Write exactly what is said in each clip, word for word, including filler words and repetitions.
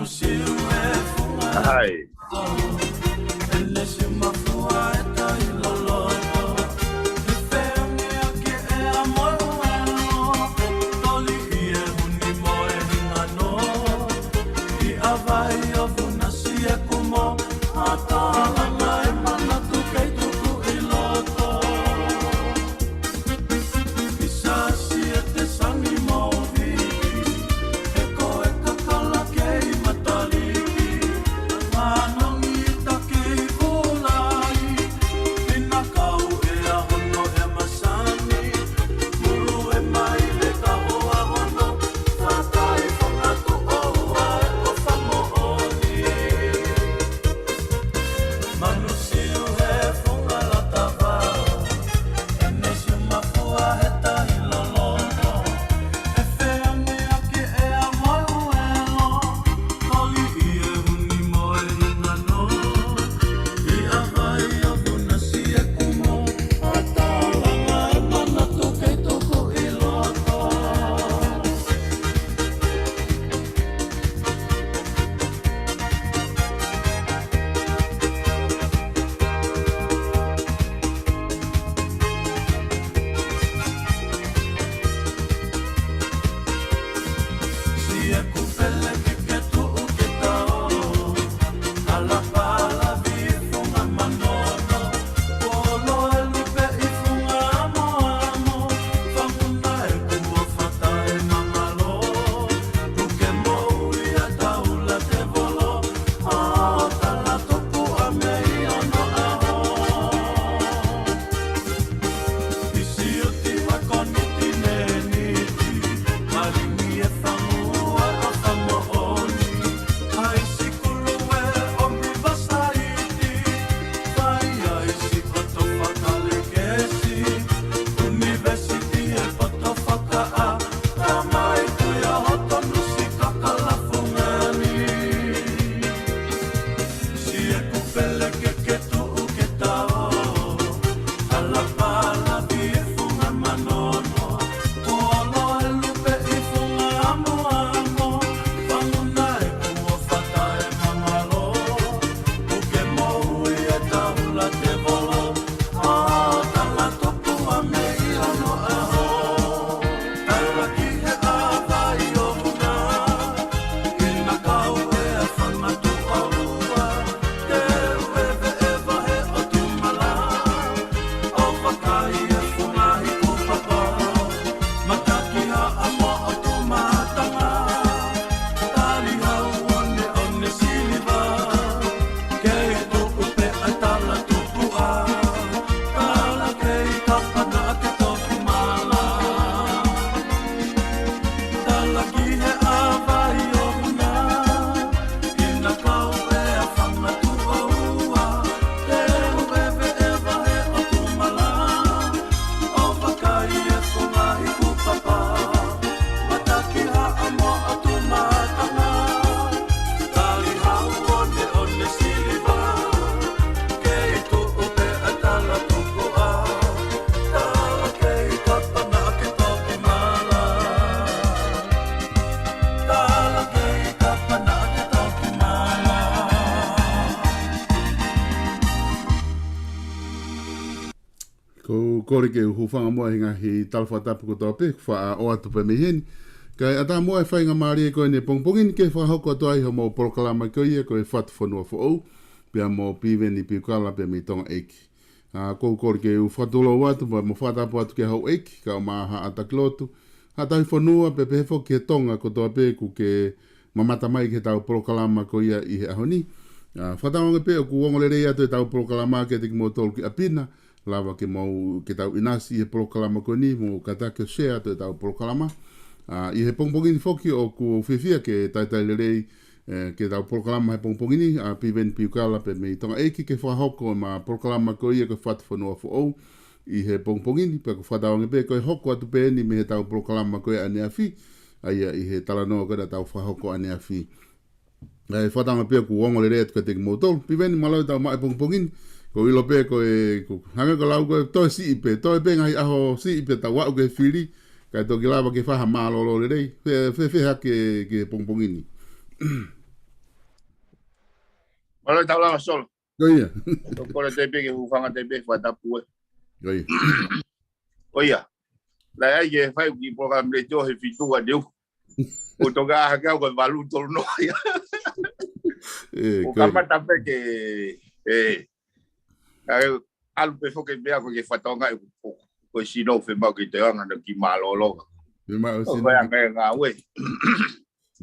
Hai. Ko u kole ke u hūfanga muʻa he ngaahi tala fakatapu kotoa pē, kuo faʻa ʻoatu pē mei heni. Kae ʻatā muʻa e faingamālie ko eni he pongipongi ni ke fakahoko atu ai hoʻomou polokalama ko ia ko e Fatu Fonua Foʻou, pea mo Piveni Piukala pea mei Tonga ʻEiki. ʻA, ko u kole ke u fakatulou atu, pea mo fakatapu atu ki he houʻeiki, kae ʻumaʻā haʻa taki lotu, haʻa tauhi fonua, pea pehē foki ki he Tonga kotoa pē kuo ke mamata mai ki heʻetau polokalama ko ia ʻi he ʻaho ni. ʻA, fakatauange pē ʻoku ongo lelei atu ʻetau polokalama kiate kimoutolu ki ʻapi na, lava ke mou, ke tau ʻinasi ʻi he polokalama ko eni, mo kātaki ʻo share atu ʻetau polokalama. ʻA, ʻi he pongipongi ni foki ʻoku ou fiefia ke talitali lelei, ē, ke tau polokalama he pongipongi ni, ʻa Piveni Piukala pea mei Tonga ʻEiki ke fakahoko ʻema polokalama ko ia ko e Fatu Fonua Foʻou ʻi he pongipongi ni, pea ʻoku fakatauange pē ko e hoko atu pē eni mei heʻetau polokalama ko ia ʻaneafi, ʻa ia ʻi he talanoa ko ē naʻa tau fakahoko ʻaneafi. ʻA e fakatauange pē ʻoku ongo lelei atu kiate kimoutolu. Piveni, mālō e tau maʻu he pongipongi ni. Ko u ʻilo pē ko e, ko, hangē ko e lau ko ē, toe siʻi pē, toe pē ngaahi ʻaho siʻi pea tau aʻu ki he fili, kae toki lava ke fai ha mālōlō lelei. Fē, fē, fē hake ki he pongipongi ni. Mālō e tau lava Solo. Ko ia. Ko e kole atu pē ke u hūfanga atu pē he fakatapu ē. Ko ia. Ko ia. Naʻe ʻai ke fai ki he polokalama letiō he fitu ʻa Neu. ʻO toki ʻā hake au ko e valu tolu noa ia. ʻE, ʻo ko ia. Kamata pē ke, ʻe, ʻa e ʻalu pē foki e meʻa ko e ke fatonga ʻe ko, ko, ko e sino fiemaʻu ke te anga na ki mālōlō. Fiemaʻu ʻo sino. Ko e anga e ngāue.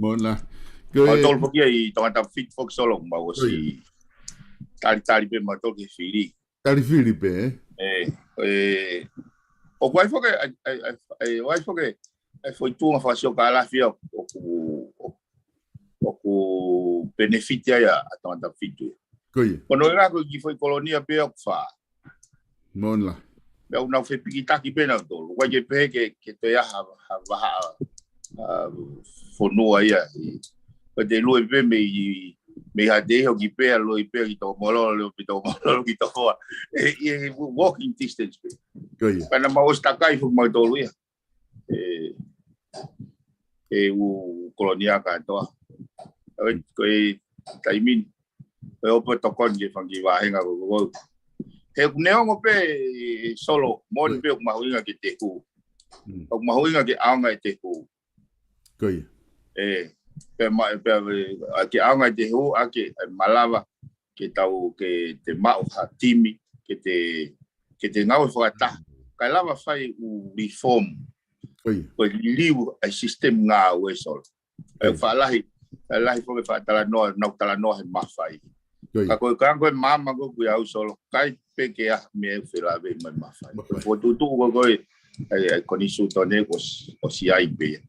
Moʻoni. Ko e tolu foki ʻi Tongatapu fitu foki Solo mau ʻosi. Ko ia. Talitali pē mautolu ke fili. Tali fili pē, ē? ʻE, ʻe, ʻoku ʻi ai foki, ʻa e, ʻa e, ʻa e, ʻoku ʻi ai foki, ʻa e foʻi tuʻunga fakasiokālafi ʻoku, ʻoku, ʻoku penefiti ai ʻa, ʻa Tongatapu fitu. Ko ia. Ko hono ʻuhinga ko e kiʻi foʻi kolonia pē ʻoku fā. Moʻoni lahi. Pea ʻoku nau fepikitaki pē nautolu. ʻOku ʻikai ke pehē ke, ke toe ʻi ai ha, ha vahaʻa, ʻa, fonua ia. Ko e te lue pē mei, mei Haʻateiho ki Pea, lue pē ki Tongomololo, lue pē Tongomololo ki Tofoa. ʻE, ʻe, walking distance pē. Ko ia. Pea naʻa mau ʻosi takai foki mautolu ia. ʻE, ʻe ʻū kolonia kātoa. Ko e, ko e taimi ni, ko e ʻoku ou tokoni ki he fanga kiʻi vāhenga ko, ko, ko. He ʻoku neongo pē Solo, moʻoni pē ʻoku mahuʻinga ke te hū. Mm. ʻOku mahuʻinga ke ʻaonga ʻete hū. Ko ia. ʻE, pea ma-, pea, ʻa ke ʻaonga ʻete hū, ʻa ke, ʻe malava, ke tau, ke te maʻu ha timi, ke te, ke te ngāue fakataha. Kae lava fai ʻū reform. Ko ia. Ko e liliu ʻa e system ngāue Solo. ʻE, ko ia. Faʻa lahi, faʻa lahi foki faʻa talanoa, nau talanoa he mafai. Ko ia. Ka ko e, ka ko e maama ko ē ʻoku ʻi ai Solo, ʻikai pē ke ʻi ai ha meʻa ʻe felāveʻi mai mafai. Mafai. Ko e tuʻutuʻu ko ē, ʻa e, ʻa e konisitūtone ʻoku ʻosi, ʻosi ʻi ai pē ia.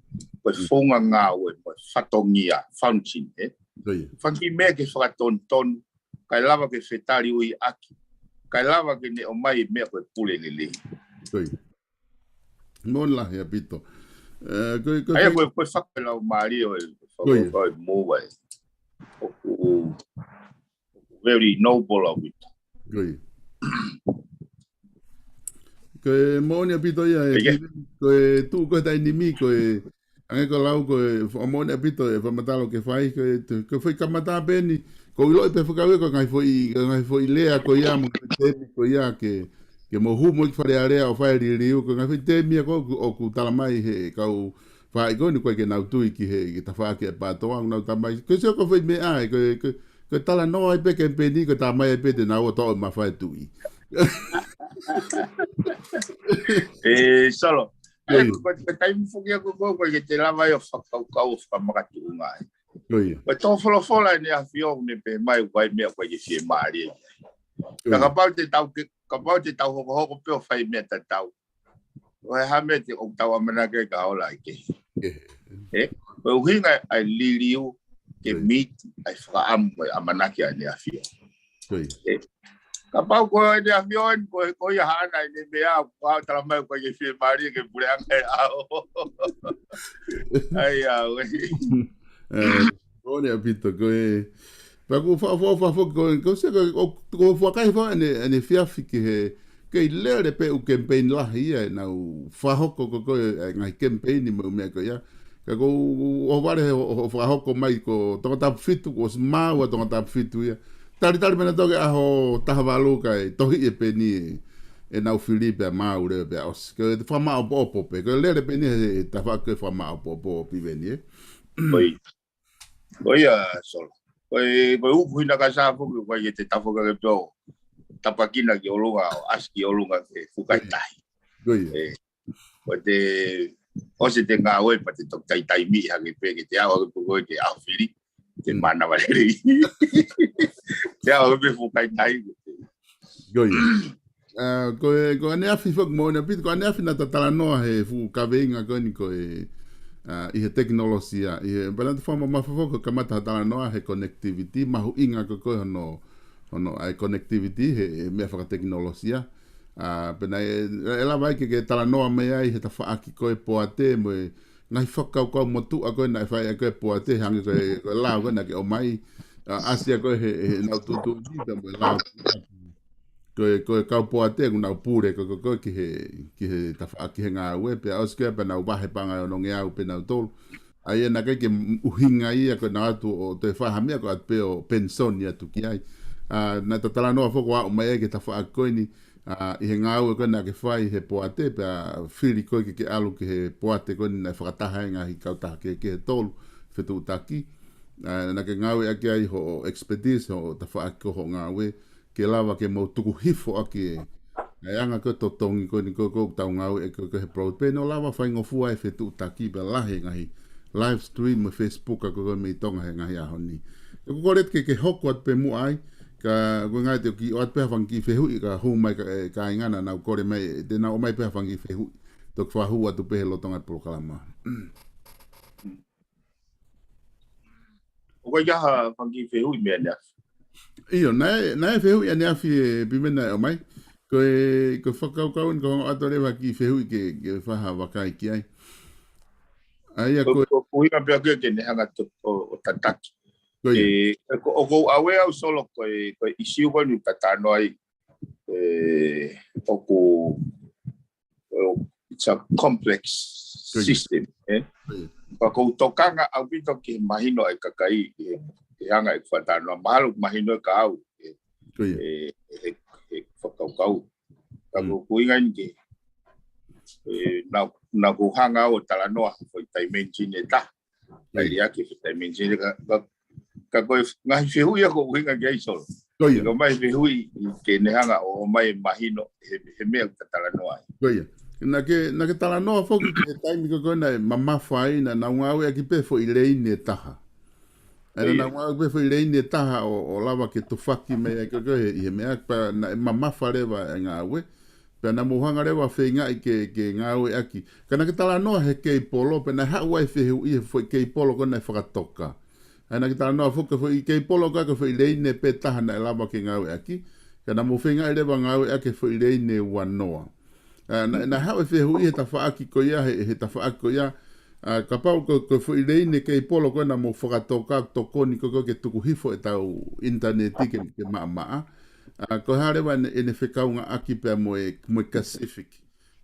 Ko e founga ngāue, ko e fatongia, function, ē? Ko ia. Fanga kiʻi meʻa ke fakatonutonu, kae lava ke fetaliuiʻaki, kae lava ke ne ʻomai meʻa ko e pule lelei. Ko ia. Moʻoni lahi ʻaupito. ʻE, ko e, ko e, ʻa ia ko e, ko e fakalaumālie ʻo e, ko ia, fakalaumālie ʻo e mou ai. ʻOku, ʻoku very noble ʻaupito. Ko ia. Ko e moʻoni ʻaupito ia, ʻe, ko e tuʻu ko e taimi ni, ko e, hangē ko e lau ko e, fa-, moʻoni ʻaupito e fakamatala ʻoku ke fai, ko e, ko e foʻi kamata pē eni, ʻoku ou ʻiloʻi pē fakau ia ko e ngaahi foʻi, ko e ngaahi foʻi lea ko ia mo e temi ko ia ke, ke mou hū mo e ki Fale Alea ʻo fai e liliu, ko e ngaahi foʻi temi ia ko ē ʻoku, ʻoku tala mai he kau faʻahi ko eni ʻoku ʻikai ke nau tui ki he, ki he tafaʻaki ʻa e PTOA, ʻoku nau tala mai. Ko e sio ko e foʻi meʻa ē, ko e, ko e, ko e talanoa ai pē kemipeini, ko e tala mai ai pē te nau ō ʻo toʻo e mafai ʻo e tuʻi. ʻE, Solo. Ko ia. ʻE, ko, ko e taimi foki ia ko ē, ko e ke te lava ai ʻo fakakaukau ʻo fakamakatuʻunga ai. Ko ia. Ko e tō folofola ʻEne ʻAfio ʻoku ne pehē mai ʻoku ʻi ai meʻa ʻoku ʻikai ke fiemālie. Ko ia. Ka kapau te tau ke, kapau te tau hokohoko pē ʻo fai meʻa tatau. ʻOku ʻi ai ha meʻa te ʻoku tau ʻamanaki ai ka ola ai kehe. Kehe. ʻE, ko e ʻuhinga ʻa e liliu ke, ko ia, meet ʻa e fakaʻamu mo e ʻamanaki ʻa ʻEne ʻAfio. Ko ia. ʻE, kapau ko ʻEne ʻAfio eni, ko, ko ia haʻana ʻene meʻa, ʻoku tala mai ʻoku ʻikai ke fiemālie ki he puleʻanga ʻe ʻaho. ʻAi, ʻauē. ʻE, moʻoni ʻaupito, ko e, pea ʻoku ou fa-, fa-, fa-, foki ko e, ko e sio ko e, ʻoku, ʻoku ou vakai foki ʻene, ʻene efiafi ki he, kei lele pē ʻū kemipeini lahi ia ʻenau fakahoko ko ē ʻa e ngaahi kemipeini mo e meʻa ko ia. Ka ʻoku ou, ʻohovale he hoʻo, hoʻo fakahoko mai ko Tongatapu fitu, kuo ʻosi maau ʻa Tongatapu fitu ia. Talitali mena toki ʻaho taha valu kae tohiʻi ʻe Peni ʻenau fili pea maau leva pea ʻosi. Ko e fakamāʻopoʻopo pē, ko e lele Peni he, he tafaʻaki ko e fakamāʻopoʻopo ʻo Piveni, ē? Ko ia. Ko ia, Solo. Ko e, ko e uku hina ka sa foki, ko e te tafoki ake pē ʻo tapakina ki ʻolunga, ʻo ʻasi ki ʻolunga ke fukai tahi. Ko ia. ʻE, ko e te, ʻosi ʻete ngāue pea te toki taimi hake pē ke te aʻu ake pē ko e ke ʻaho fili, te, mm, mānava lelei. Te aʻu ake pē fukai tahi. Ko ia. ʻA, ko e, ko ʻaneafi foki moʻoni ʻaupito, ko ʻaneafi naʻa ta talanoa he fuʻu kaveinga ko eni ko e, ʻa, ʻi he tekinolosia, ʻi he, pea naʻa ta fakamamafa foki ko e kamata ha talanoa he connectivity, mahuʻinga ko ē ko e hono, hono ʻa e connectivity, he, he meʻa fakatekinolosia. ʻA, pea naʻe, ʻe lava ai ke, ke talanoa mai ai he tafaʻaki ko e poate mo e ngaahi fakakaukau motuʻa ko ē naʻe fai ʻe he kau poate, hangē ko e, ko e lao ko ē naʻa ke ʻomai, ʻa, ʻasi ʻa ko ē he, he nau tuʻutuʻuni pea mo e lao. Ko e, ko e kau poate ʻoku nau pule ko ē, ko ē, ko ē ki he, ki he tafaʻaki he ngāue, pea ʻosi ko ē pea nau vahe paʻanga ʻe onongeau pē nautolu. ʻA ia naʻe ʻikai ke ʻuhinga ia ko ena atu ʻo toe fai ha meʻa ko atu pē ʻo penisoni atu ki ai. ʻA, naʻa ta talanoa foki ʻo aʻu mai ai ki he tafaʻaki ko eni, ʻa, ʻi he ngāue ko ena ke fai he poate, pea fili koe ke ke ʻalu ki he poate ko eni naʻe fakataha ai e ngaahi kautaha kehekehe ʻe tolu, fetuʻutaki. ʻA, naʻa ke ngāueʻaki ai hoʻo expertise, hoʻo tafaʻaki ko hoʻo ngāue, ke lava ke mau tuku hifo ʻaki e, e anga ko e totongi ko eni ko, ko ʻetau ngāue ʻe ko, ko he broadband ʻo lava faingofua e fetuʻutaki pea lahi e ngaahi live stream mo e Facebook ʻa ko, ko e mei Tonga he ngaahi ʻaho ni. Ko, ko e kole atu ke, ke hoko atu pē muʻa ai, ka ko e ngaahi te u kiʻi ʻoatu pē ha fanga kiʻi fehuʻi ka hū mai ka, e, kāinga naʻa nau kole mai, ʻe, te nau ʻomai pē ha fanga kiʻi fehuʻi, toki fakahū atu pē he lolotonga e polokalama. ʻOku ʻi ai ha fanga kiʻi fehuʻi mei ʻaneafi? ʻIo, naʻe, naʻe fehuʻi ʻaneafi ʻe Pimena ʻe ʻomai. Ko e, ko e fakakaukau eni ko e ongo ʻato leva kiʻi fehuʻi ke, ke fai ha vakai ki ai. ʻA ia ko, ko, ko e ʻuhinga pē ʻaku ia ke ne hanga to, ʻo, ʻo tataki. Ko ia. E, e, ko, ʻoku ou aware au Solo ko e, ko e ʻisiū ko eni ʻoku ta talanoa ai. E, ʻoku, ʻo, it's a complex Ko ia. system, ē? Ko ia. Ka ʻoku ou tokanga ʻaupito ki he mahino ʻa e kakai, he, he anga ʻeku fakatalanoa. Mahalo ʻoku mahino ʻe ka au, he, Ko ia. he, he, he fakakaukau. Ka Mm. ko, ko e ʻuhinga eni ke, e, naʻa, naʻa ku hanga ʻo talanoa, foʻi dimension ʻe taha. Ko ia. Kae ʻai ke fai dimension ka, ka, ka ko e ngaahi fehuʻi ia ʻoku ou ʻuhinga ki ai Solo. Ko ia. Ka ʻomai fehuʻi ke ne hanga ʻo ʻomai e mahino he, he meʻa ʻoku ta talanoa ai. Ko ia. Naʻa ke, naʻa ke talanoa foki ki he taimi ko, ko ē naʻe mamafa ai naʻa nau ngāueʻaki pē foʻi leini ʻe taha. ʻA ia naʻa Ko ia. nau ngāueʻaki pē foʻi leini ʻe taha ʻo, ʻo lava ke tufaki mai ai ko, ko ē he, ʻi he meʻa pea naʻe mamafa leva e ngāue. Pea naʻa mou hanga leva ʻo feingaʻi ke, ke ngāueʻaki. Ka naʻa ke talanoa he keipolo, pea naʻe haʻu ai e fehuʻi he foʻi keipolo ko ē naʻe fakatoka. ʻA ia naʻa ke talanoa foki ki he foʻi keipolo ko ē ko e foʻi leini pē taha naʻe lava ke ngāueʻaki. Ka naʻa mou feingaʻi leva ʻo ngāueʻaki e foʻi leini ʻe uanoa. ʻA, naʻe, naʻe haʻu e fehuʻi he tafaʻaki ko ia, he, he tafaʻaki ko ia. ʻA, kapau ko, ko e foʻi leini keipolo ko ē naʻa mou fakatoka ʻoku tokoni ko, ko ē ke tuku hifo ʻetau ʻinitaneti ke, ke maʻamaʻa. ʻA, ko e hā leva ʻene, ʻene fekaungāʻaki pea mo e, mo e Kacific.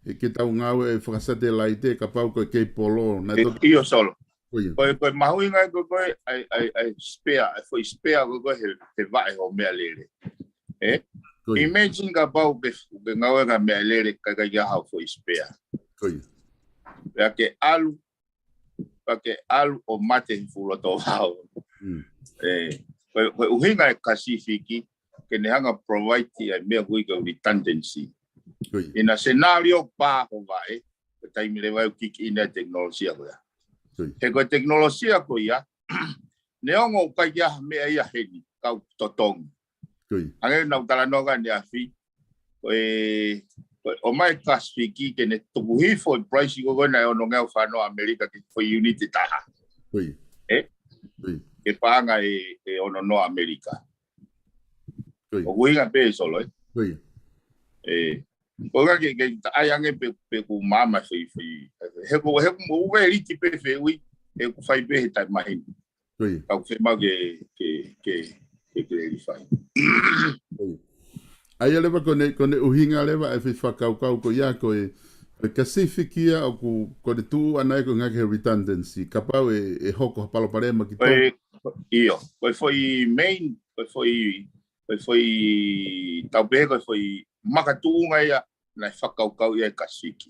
ʻE ke tau ngāue e fakasatelaite kapau ko e keipolo, naʻe E, to- ʻIo Solo. Ko ia. Ko e, ko e mahuʻinga ko, ko e, ʻai, ʻai, ʻai spare, ʻai foʻi spare ko, ko e he, he vaʻe hoʻo meʻalele. Ē? Ko ia. Imagine kapau ke, ke ngāue ha meʻalele ka, ka ʻikai ke ʻi ai haʻo foʻi spare. Ko ia. Pea ke ʻalu, pea ke ʻalu ʻo mate he fuʻu loto vao. Mm. Ē, ko e, ko e ʻuhinga e Kacific, ke ne hanga ʻo provide ʻa e meʻa ko ē ko e redundancy. Ko ia. ʻI he scenario pā hoʻo vaʻe, ko e taimi leva ʻoku kick in ai e tekinolosia ko ia. Ko ia. He ko e tekinolosia ko ia, neongo ʻoku ʻikai ke ʻi ai ha meʻa ia heni, ka ʻoku totongi. Ko ia. Hangē naʻa ku talanoa ki ai ʻaneafi, ko e, ko e ʻomai e Kacific ke ne tuku hifo e price ko, ko ē naʻe ono ngeau fā noa ʻAmelika ki he foʻi unit ʻe taha. Ko ia. Ē? Ko ia. Ke paʻanga ʻe, ʻe ono noa ʻAmelika. Ko ia. ʻOku ʻuhinga pē Solo, ē? Ko ia. Ē, ʻoku ʻuhinga ke, ke ta ʻai ange pē, pē ʻoku maama foʻi, foʻi. He ko, he ko, ʻoku ou liki pē fehuʻi, he ʻoku fai pē he taimi mahino. Ko ia. Ka ʻoku fiemaʻu ke, ke, ke, ke clarify. Ko ia. ʻA ia leva ko ʻene, ko ʻene ʻuhinga leva e foʻi fakakaukau ko ia ko e, ko e Kacific ia ʻoku, ko ʻene tuʻu ʻana ia ko e ngaahi he redundancy. Kapau ʻe, ʻe hoko ha palopalema ki Ko e, Tonga. ʻIo, ko e foʻi main, ko e foʻi, ko e foʻi, tau pehē ko e foʻi makatuʻunga ia naʻe fakakaukau ia e Kacific.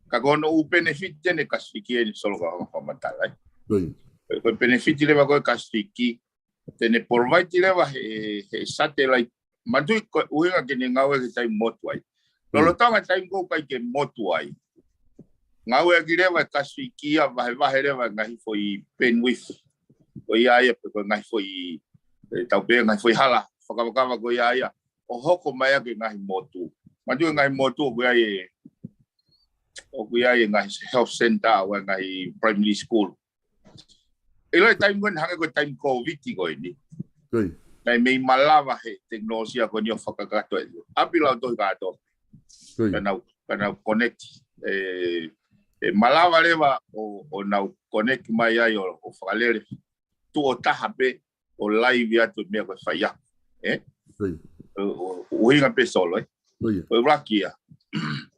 Ka ko hono ʻū benefit ʻeni e Kacific ʻeni Solo ka hanga fakamatala, ē? Ko ia. Ko e benefit leva ko ē e Kacific, te ne provide leva he, he satellite. Manatuʻi ko e ʻuhinga ke ne ngāue he taimi motu ai. Ko ia. Lolotonga taimi ko ē ʻoku ʻikai ke motu ai. Ngāueʻaki leva e Kacific ia, vahevahe leva e ngaahi foʻi bandwidth. Ko ia ia pē ko e ngaahi foʻi, ē, tau pehē ngaahi foʻi hala fakavakava ko ia ia. ʻO hoko mai ʻaki e ngaahi motu. Manatuʻi e ngaahi motu ʻoku ʻi ai e, ʻoku ʻi ai e ngaahi health center, ʻo e ngaahi primary school. ʻIlo e taimi ko eni hangē ko e taimi Covid ko eni. Ko ia. Naʻe mei malava he tekinolosia ko eni ʻo fakakakato e ʻapi lautohi kātoa. Ko ia. Ka nau, ka nau connect. Ē, ʻe malava leva ʻo, ʻo nau connect mai ai ʻo, ʻo fakalele tuʻo taha pē ʻo live atu e meʻa ko ē fai ai. Ē? Ko ia. ʻO, ʻo, ʻuhinga pē Solo, ē? Ko ia. Ko e ʻuluaki ia.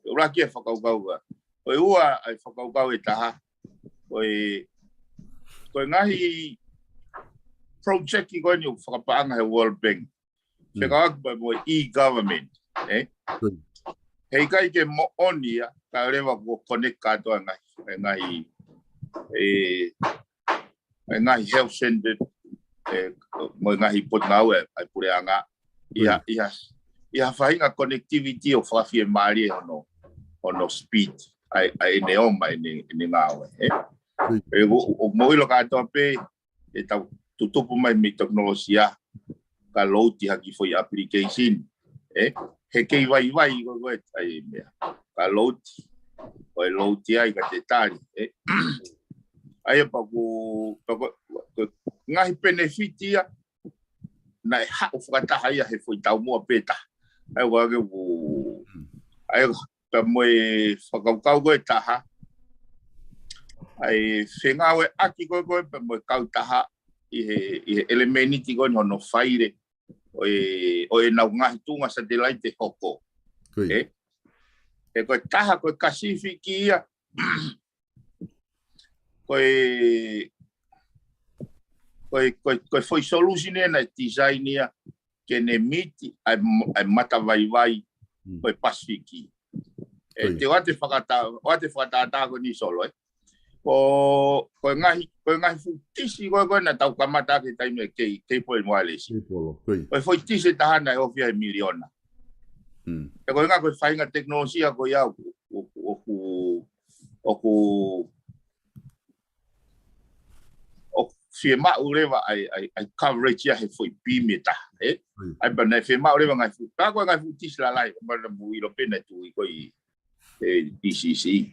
Ko e ʻuluaki ia e fakakaukau ia. Ko e ua ʻa e fakakaukau ʻe taha. Ko e, ko e ngaahi project ko eni ʻoku fakapaʻanga he World Bank. Fekauʻaki pea mo e e-government, ē? He ʻikai ke moʻoni ia, ka leva kuo connect kātoa e ngaahi, e ngaahi, e, e ngaahi health center, e, mo e ngaahi potungāue ʻa e puleʻanga. ʻI ha, ʻi ha, ʻi ha faʻahinga connectivity ʻoku fakafiemālie hono, hono speed, ʻa e, ʻa ʻene ō mai ʻene, ʻene ngāue, ē? ʻE, ʻo, ʻo, mou ʻilo kātoa pē, ʻetau tutupu mai mei he tekinolosia, ka load ʻi ha kiʻi foʻi application, ē? He kei vaivai ko ē, ko ē, ʻa e meʻa. Ka load, ko e load ia ʻikai ke tali, ē? ʻA ia pea ʻoku, pea ko, ko e ngaahi benefit ia, naʻe haʻu fakataha ia he foʻi taumuʻa pē taha. ʻA ia ʻoku ʻa ke ʻoku, ʻa ia pea mo e fakakaukau ko ē taha. ʻA e fengāueʻaki ko ē ko ē pea mo e kautaha ʻi he, ʻi he ʻelemēniti ko ē hono faile ʻo e, ʻo ʻenau ngaahi tuʻunga satellite ʻe hoko. Ē? He ko e taha ko e Kasifiki ia, ko e, ko e, ko e, ko e foʻi solution ē naʻe design ia ke ne meet ʻa e, ʻa e matavaivai ko e Pasifiki. ʻE, te ʻoua te fakata-, ʻoua te fakatātā ko eni Solo, ē. Ko, ko e ngaahi, ko e ngaahi fuʻu tisi ko ē, ko ē naʻa tau kamata ʻaki he taimi ʻa e kei, kei pole mo ʻalesi. Ko e foʻi tisi ʻe taha naʻe ofi ai miliona. ʻE ko e ngaahi ko e faʻahinga tekinolosia ko ia ʻoku, ʻoku, ʻoku, ʻoku fiemaʻu leva ʻa e, ʻa e, ʻa e coverage ia he foʻi pimi ʻe taha, ē? ʻA ia pea naʻe fiemaʻu leva ngaahi fuʻu, ka ko e ngaahi fuʻu tisi lalahi, pea naʻa mou ʻilo pē naʻe tuʻu ʻi ko ē ʻi, ʻi D C C.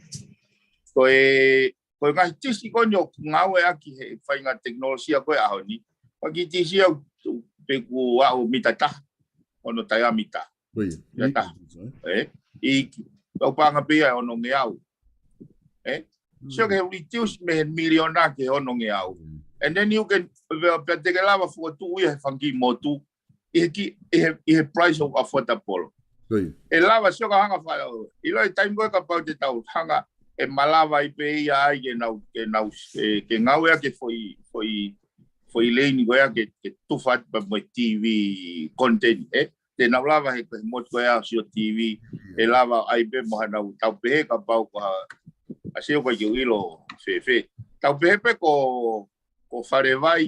Ko e, ko e ngaahi tisi ko eni ʻoku ngāueʻaki he faʻahinga tekinolosia ko ē ʻaho ni. Pea kiʻi tisi ia ʻoku, ʻoku, pe ʻoku aʻu mita taha, hono diameter. Ia taha. Ē? ʻI, ʻoku paʻanga pē ia ʻe onongeau. Ē? Sio ke reduce mei he miliona ki he onongeau. And then you can, pea, pea te ke lava fokotuʻu ia he fanga kiʻi motu. ʻI he ki, ʻi he, ʻi he price ʻoku affordable. ʻE lava sio ka hanga fa, ʻilo e taimi ko ē kapau te tau hanga ʻe malava ai pē ia ai ke nau, ke nau, ʻe, ke ngāueʻaki e foʻi, foʻi, foʻi lane ko ia ke, ke tufa atu pea mo e T V content, ē? Te nau lava he, he motu ko ia ʻo sio T V, ʻe lava ai pē mo hanau tau pehē kapau ko ha, ʻa sio ko ē ke u ʻilo fēfē. Tau pehē pē ko, ko Falevai,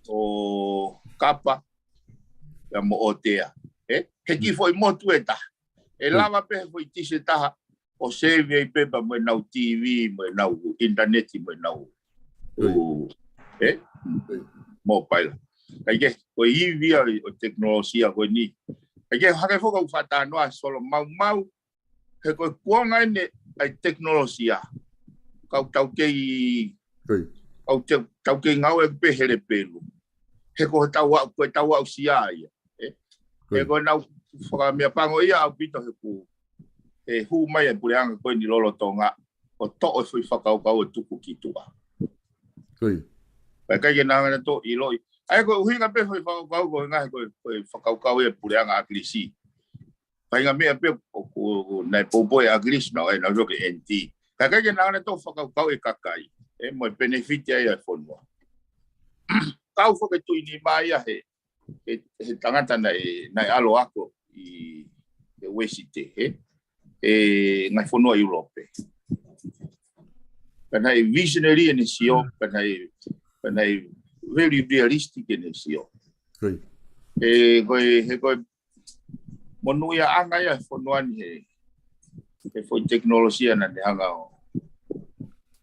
ko Kapa, pea mo ʻOtea. Ē? He kiʻi foʻi motu ʻe taha. ʻE lava pē he foʻi tisi ʻe taha, ʻo save ai pē pea mo ʻenau T V, mo ʻenau ʻinitaneti, mo ʻenau, ʻū, ē? Mobile. Kae kehe, ko e ivi ia ʻo e tekinolosia ko eni. Kae kehe, hangē foki ʻoku fakatalanoa Solo maumau, he ko e kuonga eni ʻa e tekinolosia. Kau tau kei, kau te, tau kei ngāueʻaki pē he lepelu. He ko e tau aʻu, ko e tau aʻusia ia. Ē? He ko ʻenau fakameʻapango ia ʻaupito he ʻoku, he hū mai e puleʻanga ko eni lolotonga, ʻo toʻo e foʻi fakakaukau ʻo tuku ki tuʻa. Kae ʻikai ke nau hanga nautolu ʻo ʻiloʻi. ʻA ia ko e ʻuhinga pē foʻi fakakaukau ko e ngaahi ko e, ko e fakakaukau e puleʻanga ʻAkilisi. Faʻahinga meʻa pē ʻoku, ʻoku naʻe poupou ʻe ʻAkilisi naʻa nau ʻai nautolu ke N T. Kae ʻikai ke nau hanga nautolu ʻo fakakaukau e kakai. Ē, mo e benefit ai ʻa e fonua. Kau foki e tuʻi nima ia he, he, he tangata naʻe, naʻe ʻalu ʻo ako ʻi he Uēsite, ē? ʻI he ngaahi fonua ʻIulope. Pea naʻe visionary ʻene sio, pea naʻe, pea naʻe very realistic ʻene sio. He ko e, he ko e monūʻiaʻanga ia he fonua ni he, he foʻi tekinolosia naʻa ne hanga ʻo,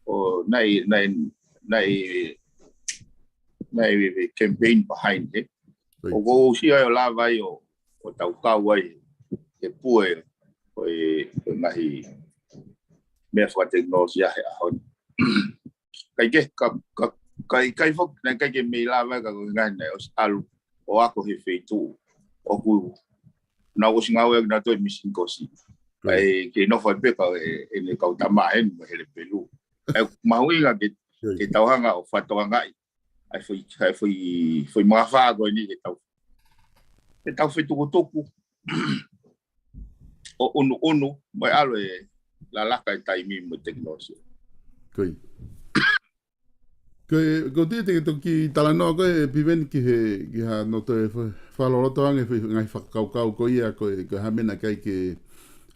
ʻo naʻe, naʻe, naʻe, naʻe campaign behind, ē? ʻOku ou sio ai ʻo lava ai ʻo, ʻo tau kau ai he pue ʻo e, ʻo e ngaahi meʻa fakatekinolosia he ʻaho ni. Kae kehe, ka, ka, ka ʻikai foki, naʻe ʻikai ke mei lava ka ko e ngaahi naʻe ʻosi ʻalu ʻo ako he feituʻu ʻoku nau ʻosi ngāueʻaki nautolu e machine kosi. Kae kei nofo ai pē ka e, ʻene kau tama heni mo e he lepelu. ʻE mahuʻinga ke, ke tau hanga ʻo fakatokangaʻi ʻa e foʻi, ʻa e foʻi, foʻi mafā ko eni ke tau, ke tau fetukutuku ʻo ʻunuʻunu mo e ʻalu e lalaka e taimi mo e tekinolosia. Ko e, ko e te, te toki talanoa ko e Piveni ki he, ki ha no toe fa-, fakaloloto ange he ngaahi fakakaukau ko ia ko e, ko e hā e meʻa naʻe ʻikai ke,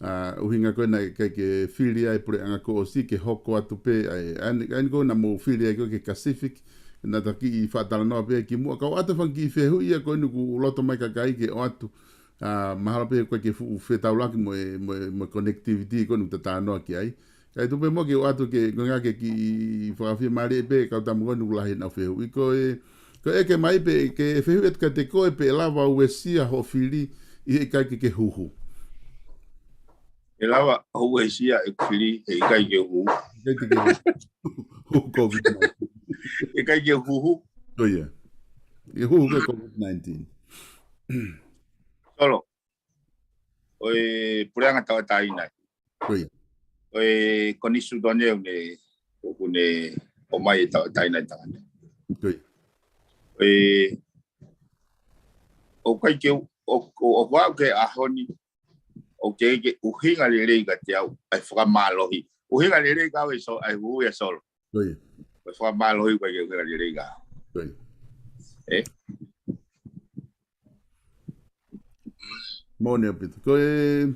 ʻa, ʻuhinga ko e naʻe ʻikai ke fili ai e puleʻanga kuo ʻosi ke hoko atu pē, ʻa e, ʻa eni, ʻa eni ko e naʻa mou fili ai ko e ki he Pacific, naʻa ta kiʻi fakatalanoa pē kimuʻa, ka ʻoatu e fanga kiʻi fehuʻi ia ko eni kuo loto mai e kakai ke ʻoatu, ʻa, mahalo pē ko e ke fuʻu fetaulaki mo e, mo e, mo e connectivity ko eni ʻoku ta talanoa ki ai. Kae tuku pē muʻa ke u ʻoatu ke, ko e ngaahi kiʻi fakafiemālie pē kau tama ko eni ʻoku lahi ʻenau fehuʻi ko e, ko e ʻeke mai pē ke fehuʻi atu kiate koe pe ʻe lava ʻo uesia hoʻo fili ʻi he ʻikai ke ke huhu. ʻE lava ʻo uesia ʻeku fili he ʻikai ke huhu. ʻIkai ke ke huhu. Huhu COVID nineteen. ʻIkai ke huhu. ʻIo ia. ʻE huhu ko e COVID nineteen. Solo. ʻO e puleʻanga tauʻatāina. ʻIo ia. ʻO e konisitūtone ʻoku ne, ʻoku ne ʻomai e tauʻatāina ʻi Tonga ni. ʻIo ia. ʻO e, ʻoku ʻikai ke, ʻo, ʻo, ʻoku ou ke ʻaho ni, ʻoku teʻeki ke ʻuhinga lelei kiate au ʻa e fakamālohi. ʻUhinga lelei kiate au ʻa e so-, ʻa e huhu ʻa Solo. ʻIo ia. Ko e fakamālohi ʻoku ʻikai ke ʻuhinga lelei kiate au. ʻIo ia. Ē? Moʻoni ʻaupito. Ko e,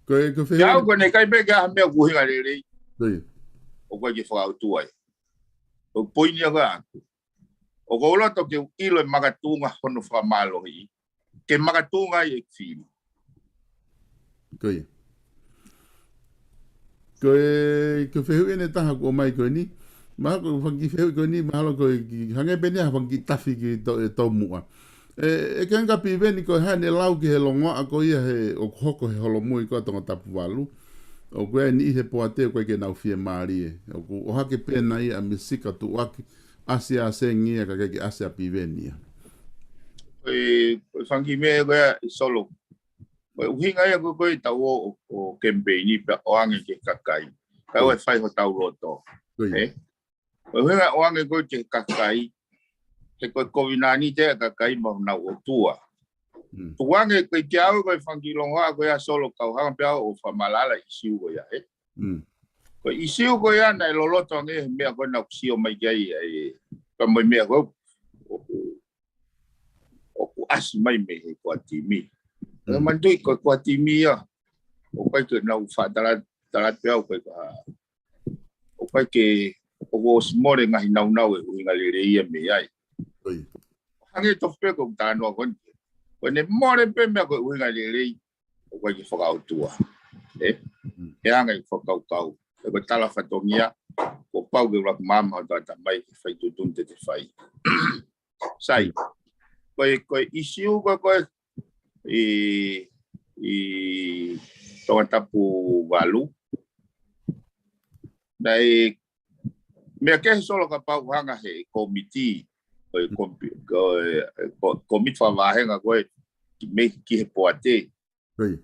ko e, ko e fehuʻi. Kiate au ko eni ʻikai pē ke ʻi ai ha meʻa ʻoku ʻuhinga lelei. ʻIo ia. ʻOku ʻikai ke fakaʻotua ai. Ko e poini ia ko ē ʻaʻaku. ʻOku ou loto ke u ʻilo e makatuʻunga hono fakamālohi. Ke makatuʻunga ai e fili. ʻIo ia. Ko e, ko e fehuʻi ʻeni ʻe taha kuo ʻomai ko eni. Mahalo ko e fanga kiʻi fehuʻi ko eni, mahalo ko e kiʻi hangē pē ʻeni ha fanga kiʻi tafi ki to-, e tomuʻa. ʻE, ʻe ke anga Piveni ko e hā ʻene lau ki he longoaʻa ko ia he ʻoku hoko he holomui ko ē ʻa Tongatapu valu. ʻOku ʻi ai e niʻihi he poate ʻoku ʻikai ke nau fiemālie. ʻOku ʻohake pē ʻena ia ʻa Misika Tuʻuaki, ʻasi ʻa Sengi ia ka ʻikai ke ʻasi ʻa Piveni ia. Ko e, ko e fanga kiʻi meʻa ko ē ʻa Solo. Ko e ʻuhinga ia ko ē, ko ē ʻetau ō, ō, ō kemipeini pea ʻoange ki he kakai. Kae ʻoua ʻe fai hotau loto. ʻIo ia. Ē? Ko e ʻuhinga ʻoange ko ē ki he kakai. He ko e kovinānite ʻa e kakai mo honau ʻotua. Mm. Tukuange ko e kiate au ko e fanga kiʻi longoaʻa ko ia Solo kau hanga pē au ʻo fakamaʻalaʻala e ʻīsiu ko ia, ē? Mm. Ko e ʻīsiu ko ia naʻe loloto ange he meʻa ko ē naʻa ku sio mai ki ai, ʻa e, pea mo e meʻa ko ē ʻoku, ʻoku ʻasi mai mei he Kuatimi. Mm. Manatuʻi ko e Kuatimi ia. ʻOku ʻikai ke nau fakatalata, talata pē au ko e ka, ʻoku ʻikai ke, ʻoku ʻosi mole ngaahi naunau ʻe ʻuhinga lelei ia mei ai. ʻIo ia. Hangē tofu pē ko ʻeku talanoa ko eni. Ko ʻene mole pē meʻa ko e ʻuhinga lelei, ʻoku ʻikai ke fakaʻotua. Ē? Mm. He anga e fakakaukau. He ko e tala fatongia, kuo pau ke ʻuluaki maama ʻo tata mai ke fai tuʻutuʻuni te te fai. Sai. Mm. Ko e, ko e ʻīsiu ko ē, ko ē ʻi, ʻi Tongatapu valu. Naʻe meʻa kehe Solo kapau hanga he komiti, ko e kompi-, ko e, ko-, komiti fakavāhenga ko ē ki mei, ki he poate. ʻIo ia.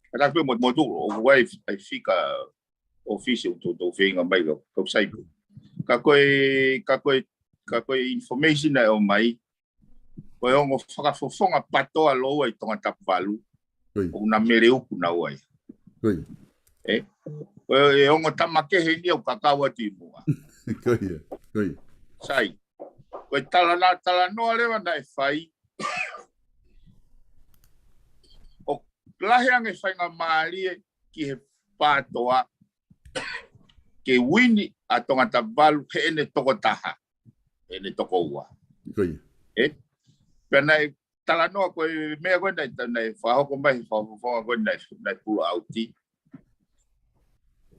Ka tā pē mo, mo tu, ʻoku ʻi ai, ʻai fika ʻōfisi ʻoku tō, tō feinga mai ka, ka sai pē. Ka ko e, ka ko e, ka ko e information naʻe ʻomai, ko e ongo fakafofonga PATOA lōua ʻi Tongatapu valu. ʻIo ia. ʻOku na mele uku na ua ia. ʻIo ia. Ē? Ko e ongo tama kehe eni ʻoku kakau atu ʻi muʻa. ʻIo ia. ʻIo ia. Sai. Ko e talanoa, talanoa leva naʻe fai. ʻOku lahi ange faingamālie ki he PATOA ke uini ʻa Tongatapu valu heʻene toko taha, heʻene toko ua. ʻIo ia. Ē? Pea naʻe talanoa ko e meʻa ko ē naʻe, naʻe fakahoko mai he fakafofonga ko ē naʻe, naʻe pull out.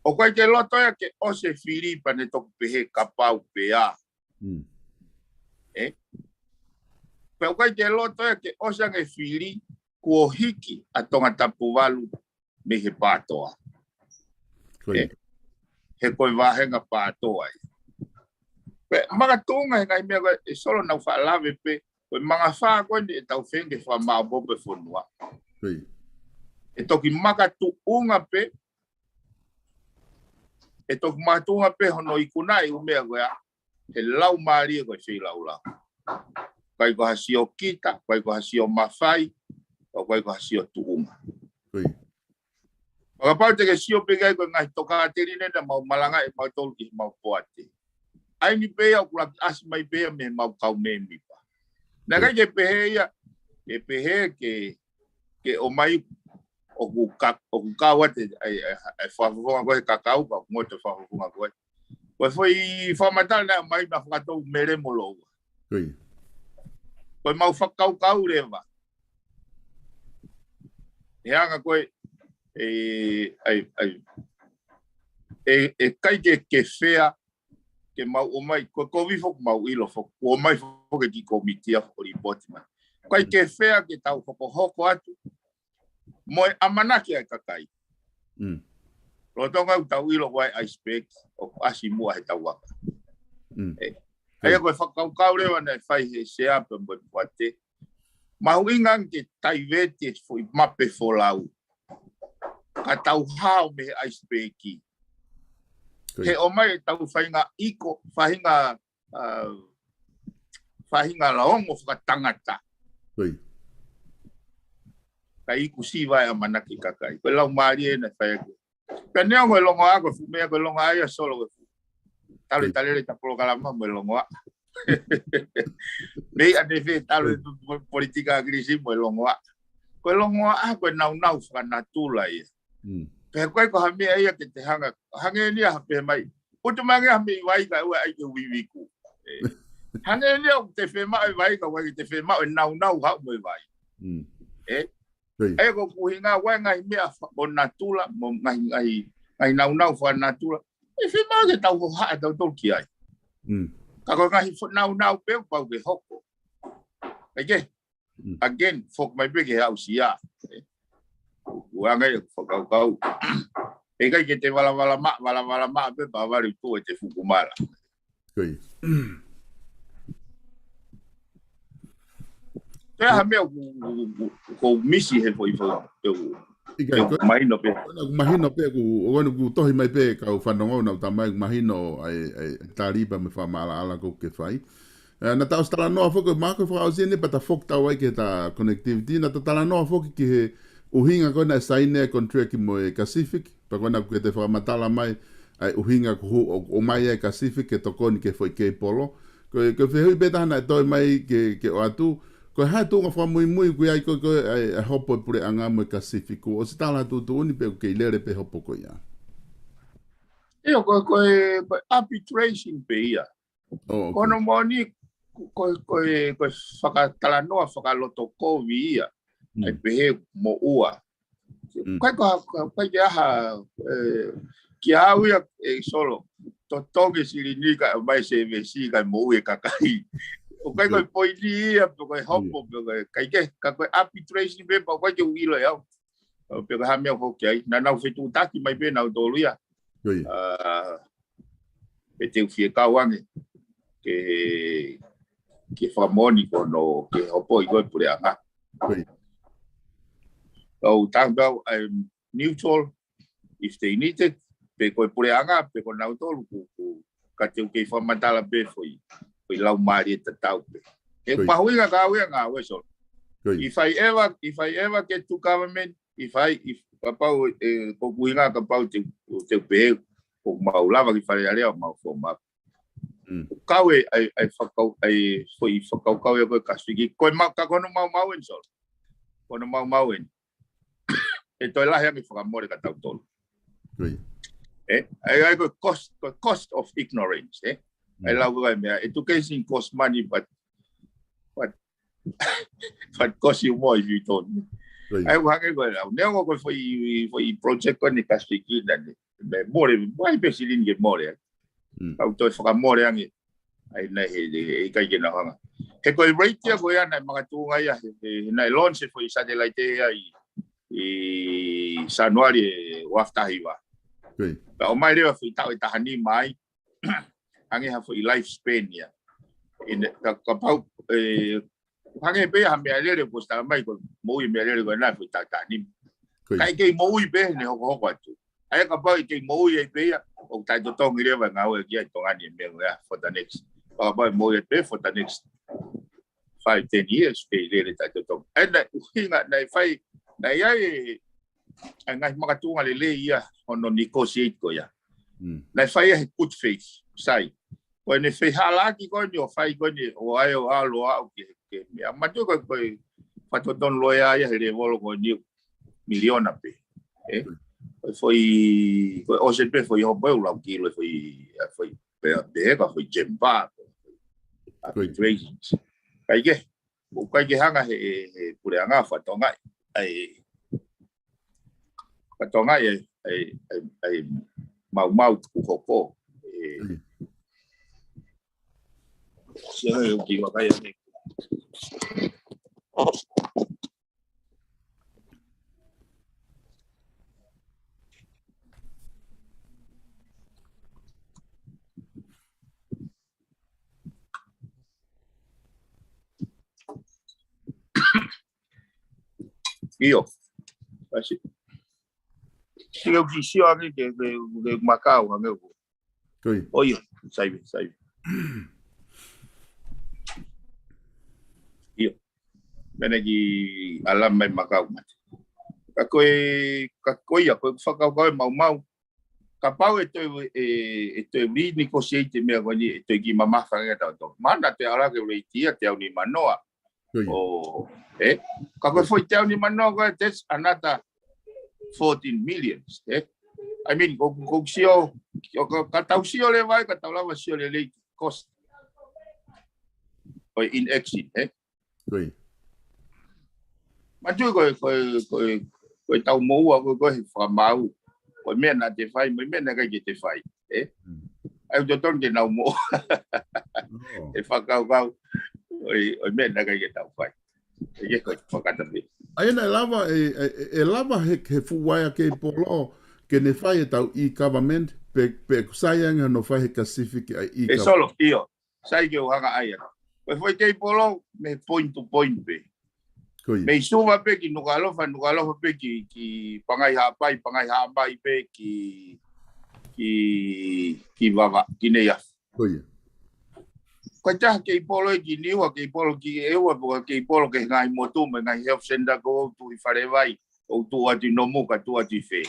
ʻOku ʻikai ke loto ia ke ʻosi e fili pea ne toki pehē kapau pē ā. Mm. Ē? Pea ʻoku ʻikai ke loto ia ke ʻosi ange e fili kuo hiki ʻa Tongatapu valu mei he PATOA. ʻIo ia. Ē? He ko e vāhenga PATOA ia. Pea makatuʻunga he ngaahi meʻa ko ē Solo naʻa ku faʻa lave pē, ko e mangafā ko eni ʻetau feinga ke fakamaopoopo e fonua. ʻIo ia. ʻE toki makatuʻunga pē, ʻe toki makatuʻunga pē hono ikunaʻi ʻū meʻa ko ia, he laumālie ko e feilaulau. ʻIkai ko ha sio kita, ʻikai ko ha sio mafai, ʻikai ko ha sio tuʻunga. Fakapau te ke sio pē ki ai ko e ngaahi tokāteline naʻa mau malanga ʻe mautolu ki mau poate. ʻAi ni pē ia ʻoku laki ʻasi mai pē ia mei mau kau mēmipa. Naʻe ʻikai ke pehē ia, ke pehē ke, ke ʻomai ʻoku ka, ʻoku kau atu ʻa e, ʻa e, ʻa e fakafofonga ko e kakau, ka ngoto fakafofonga ko e. Ko e foʻi fakamatala naʻe ʻomai naʻe fakatou mele mo loua. Ko e mau fakakaukau leva. He anga ko e, ʻe, ʻai, ʻai, ʻe, ʻe ʻikai ke, ke fea, ke mau ʻomai, ko e kovi foki mau ʻilo foki, ʻomai foki ki komiti ʻa foʻi lipoti mai. ʻIkai ke fea ke tau hokohoko atu, mo e ʻamanaki ʻa e kakai. Lolotonga ʻoku tau ʻilo ko e ʻaisipeki, ʻoku ʻasi muʻa he tau aka. ʻE, ʻa ia ko e fakakaukau leva naʻe fai he sea pea mo e poate. Mahuʻinga ke taiveti e foʻi mape folau. Ka tau hao mei he ʻaisipeki. He ʻomai e tau faʻahinga ʻiko, faʻahinga, ʻa, faʻahinga laongo fakatangata. Ka ʻiku siva e ʻamanaki kakai. Ko e lau mālie naʻe fai ake. Pea neongo e longoaʻa ko e fuʻu meʻa ko e longoaʻa ia Solo ko e fuʻu. Talo e talele ta polokalama mo e longoaʻa. Mei ʻanefē talo e tu, tu, politika ʻa Kilisi mo e longoaʻa. Ko e longoaʻa ko e naunau fakanatula ia. Pea ko e ko ha meʻa ia ke te hanga, hangē ni ha pehē mai. ʻUtu mai ange ha meʻi vai ka ʻoua ʻai ke uiuiku. Hangē ni ʻoku te femaʻo e vai ka ʻoua ke te femaʻo e naunau haʻu mo e vai. ʻE, ʻa ia ko e ʻuhinga ʻoku ʻi ai e ngaahi meʻa fa-, ʻo natula, mo e ngaahi, ngaahi, ngaahi naunau fakanatula. ʻE fiemaʻu ke tau hohaʻa tautolu ki ai. Ka ko e ngaahi fo-, naunau pē ʻoku pau ke hoko. ʻAi ke, again, foki mai pē ke aʻusia. ʻE, ʻoku anga ia e fakakaukau. ʻE ʻikai ke te valavala maʻa, valavala maʻa pē, pea vale tu e te fuku mala. Ko e hā meʻa ʻoku, ʻoku, ʻoku, ʻoku misi he foʻi foʻi, ʻoku, ʻoku mahino pē. ʻOku mahino pē, ʻoku, ʻoku tohi mai pē, kau fanongo, naʻa ku tamai, ʻoku mahino, ʻai, ʻai, talipa mo e fakamaʻalaʻala ʻoku ke fai. ʻE, naʻa tau ʻosi talanoa foki, mako fakaʻosi ni, pea ta foki tau ai ki he ta connectivity, naʻa tau talanoa foki ki he ʻuhinga ko ē naʻe saini e contract mo e Pacific, pea ko ena ʻoku ke te fakamatala mai, ʻa e ʻuhinga ko ē ʻo, ʻomai ai e Pacific ke tokoni ki he foʻi keipolo. Ko e, ko e fehuʻi pē taha naʻe toe mai ke, ke ʻoatu. Ko e hā e tuʻunga fakamuimui ʻoku ʻi ai ko ē, ko ē, ʻa e, ʻa e hopo e puleʻanga mo e Pacific. ʻOsi tala tuʻutuʻuni pe ʻoku kei lele pē hopo ko ia. ʻIo, ko, ko e, ko e arbitration pē ia. Ko hono moʻoni, ko, ko e, ko e fakatalanoa, fakalotokovi ia. ʻAi pehē moʻua. ʻIkai ko ha, ko, ʻikai ke ʻi ai ha, ʻe, kia au ia, ʻe Solo. Totongi silini ka, mai sevesi ka moʻui e kakai. ʻOku ʻikai ko e poini ia, pe ko e hopo, pe ko e, ʻikai ke, ka ko e arbitration pē, pea ʻoku ʻikai ke u ʻilo ʻe au. ʻO pe ko e hā meʻa ʻoku hoko ai. Naʻa nau fetuʻutaki mai pē nautolu ia. ʻA, pe te u fie kau ange. Ke, ke fakamoʻoni ko hono, ke hopo ʻi ko e puleʻanga. ʻOku tau pau, I'm neutral, if they need it, pe ko e puleʻanga, pe ko nautolu, ku, ku, ka te u kei fakamatala pē foʻi, foʻi lau mālie tatau pē. ʻE mahuʻinga ka au ia ngāue Solo. If I ever, if I ever get to government, if I, if, kapau, ʻe, ko e ʻuhinga kapau te, te u pehē, ʻoku mau lava ki Fale Alea, mau fo mau. Kau e, ʻai, ʻai fakau, ʻai foʻi fakakaukau ia ko e Pasifiki. Ko e mau, ka ko hono maumau eni Solo. Ko hono maumau eni. ʻE toe lahi ange fakamole ka tautolu. ʻE, ʻai, ʻai ko e cost, ko e cost of ignorance, ʻe. ʻAi lau ko e meʻa, education cost money, but, but, but cost you more if you don't. ʻAi, ʻoku hangē ko e lau. Neongo ko e foʻi, foʻi project ko eni Pasifiki na ni. Mole, mole pē silini ke mole. Kau toe fakamole ange. ʻAi, naʻe he, he, he ʻikai ke nau hanga. He ko e rate ia ko ia naʻe makatuʻunga ia, he, he, he naʻe launch e foʻi satellite ia ʻi, ʻi Sānuali ʻe ua afe taha hiva. Ka ʻomai leva foʻi taʻu ʻe taha nima ai, hangē ha foʻi life span ia. ʻIne, ka, kapau, ʻe, hangē pē ha meʻalele kuo ʻosi tala mai ko e moʻui meʻalele ko ena foʻi taʻu ʻe taha nima. Ka ʻe kei moʻui pē, ne hokohoko atu. ʻA ia kapau ʻe kei moʻui ai pē ia, ʻoku taʻetotongi leva e ngāue ki ai Tonga ni e meʻa ko ia for the next. Kapau ʻe moʻui ai pē for the next five, ten years, pē lele taʻetotongi. ʻA ia naʻe ʻuhinga, naʻe fai, naʻe ʻi ai e, ʻa e ngaahi makatuʻunga lelei ia hono negotiate ko ia. Mm. Naʻe fai ia he good faith, sai. Ko ʻene fehālaaki ko eni ʻo fai ko eni ʻo ʻai ʻo ʻalu ʻo aʻu ki he, ki he meʻa. Mātuʻaki ko e, ko e fakatotonu loea ia he lēvolo ko eni miliona pē. ʻE? Ko e foʻi, ko e ʻosi pē foʻi hopo ʻe ua lauki lo foʻi, ʻa foʻi, pē, pē ka foʻi jempa. Ko e. Arbitrations. Kae kehe, ʻoku ʻikai ke hanga he, he, he puleʻanga fatongia, ʻa e, fatongia ʻa e, ʻa e, ʻa e, ʻa e maumau kuo hoko. ʻE, Mm. sia he uki wakai ane. ʻIo. Kasi. Sio ki sio ange ke, ke, ke makau ange ko. Ko ia. ʻO ʻio, saive, saive. ʻIo. Mene ki ala mai makau mate. Ka ko e, ka ko ia, ko e fakakaukau ʻe maumau. Kapau ʻe toe, ʻe, ʻe toe renegotiate meʻa ko eni, ʻe toe kiʻi mamafa ange tautolu. Mana te ala ke rate ia, teau nimanoa. Ko ia. ʻO, ʻe? Ka ko e foʻi teau nimanoa ko e, that's another fourteen million, ʻe? I mean, ko, ko sio, ko, ko, ka tau sio leva ai, ka tau lava sio lelei cost. Ko e in action, ʻe? Ko ia. Mātuʻaki ko e, ko e, ko e, ko e tau moʻua, ko e, ko e he fakamaau. Ko e meʻa naʻa te fai, mo e meʻa naʻe ʻikai ke te fai, ʻe? Mm. ʻA ia ʻoku totonu ke nau moʻua. Oh. ʻE fakakaukau, ʻo e, ʻo e meʻa naʻe ʻikai ke tau fai. ʻE ke ko e fakatafe. ʻA ia naʻe lava, ʻe, ʻe, ʻe lava he, he fuʻu ʻa e keipolo, ke ne fai ʻetau e-government, pe, pe ʻoku sai ange hono fai he Pacific ʻa e ʻe e-government. Solo, ʻio. Sai ke u hanga ai ana. Ko e foʻi keipolo, mei point to point pē. Ko ia. Mei Suva pē ki Nukuʻalofa, Nukuʻalofa pē ki, ki Pangai Haʻapai, Pangai Haʻapai pē ki, ki, ki Vavaʻu, ki Neiafu. Ko ia. Ko e taha keipolo ʻe ki Niua, keipolo ki ʻEua, pe ko e keipolo ki he ngaahi motu, mo e ngaahi health center ko ʻoku tuʻu ʻi Falevai, ʻoku tuʻu atu ʻi Nomuka, tuʻu atu ʻi fē.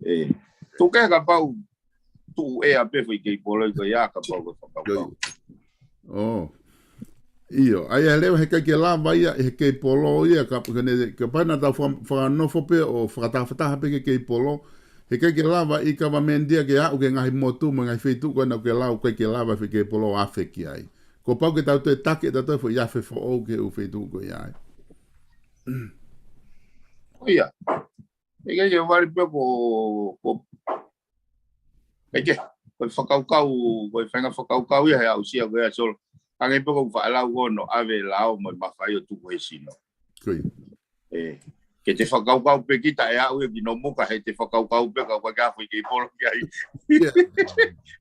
ʻE, tuku ke kapau tuʻu ʻea pē foʻi keipolo ko ia kapau ko e fakakaukau. ʻIo. ʻIo, ʻa ia leva he ʻikai ke lava ia, he keipolo ia, ka, ka ne, kapau naʻa tau faka-, fakanofo pē ʻo fakatahataha pē ki he keipolo, he ʻikai ke lava e-government ia ke aʻu ki he ngaahi motu mo e ngaahi feituʻu ko ena ʻoku ke lau ʻikai ke lava foʻi keipolo ʻo afe ki ai. Kuo pau ke tau toe taki ʻetau toe foʻi afe foʻou ki he ʻū feituʻu ko ia ai. Ko ia. ʻIkai ke vale pē ko, ko, ʻikai ke, ko e fakakaukau, ko e faʻahinga fakakaukau ia he aʻusia ko ia Solo. Hangē pē ko e faʻa lau ko hono ʻave lao mo e mafai ʻo tuku he sino. Ko ia. ʻE, ke te fakakaukau pē kita ʻe aʻu ia ki Nomuka he te fakakaukau pē ka ʻoku ʻikai ke afe keipolo ki ai. Ia.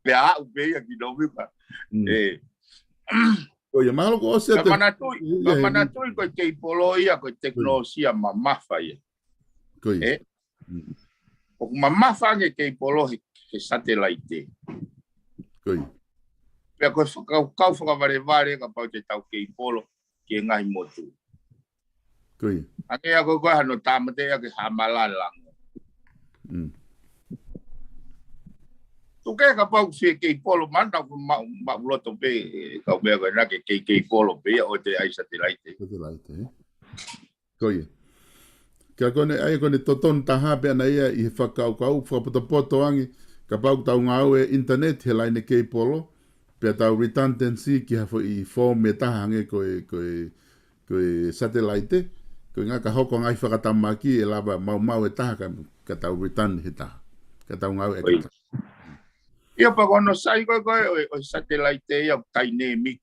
Pea aʻu pē ia ki Nomuka. Mm. ʻE. Ko ia, mahalo ko ʻosi ʻa e te- Ka manatuʻi, ia, ka ia, manatuʻi ko e keipolo ia, ko e tekinolosia mamafa ia. Ko ia. ʻE? Mm. ʻOku mamafa ange keipolo he, he satelaite. Ko ia. Pea ko e fakakaukau fakavalevale kapau te tau keipolo ki he ngaahi motu. Ko ia. Hangē ia ko e ko e hano tāmate ia ke hamalala. Mm. Tuku ke kapau fie keipolo, mana ʻoku ma-, maʻuloto pē, ʻe, kau meʻa ko ena ke kei, keipolo pē ia ʻo te ʻai satelaite. Satelaite, ʻe? Ko ia. Ka ko ʻene, ʻa ia ko ʻene totonu taha pē ʻana ia ʻi he fakakaukau, fakapotopoto ange, kapau ʻoku tau ngāue internet he laine keipolo, pea tau redundancy ki ha foʻi fomu ʻe taha hangē ko e, ko e, ko e satelaite, ko e ʻuhinga ka hoko ngaahi fakatamaki ʻe lava maumau ʻe taha ka, ka tau return he taha. Ka tau ngāue ʻe Ko ia. taha. Ia pea ko hono sai ko e, ko e, ʻo e, ʻo e satelaite ia ʻoku dynamic.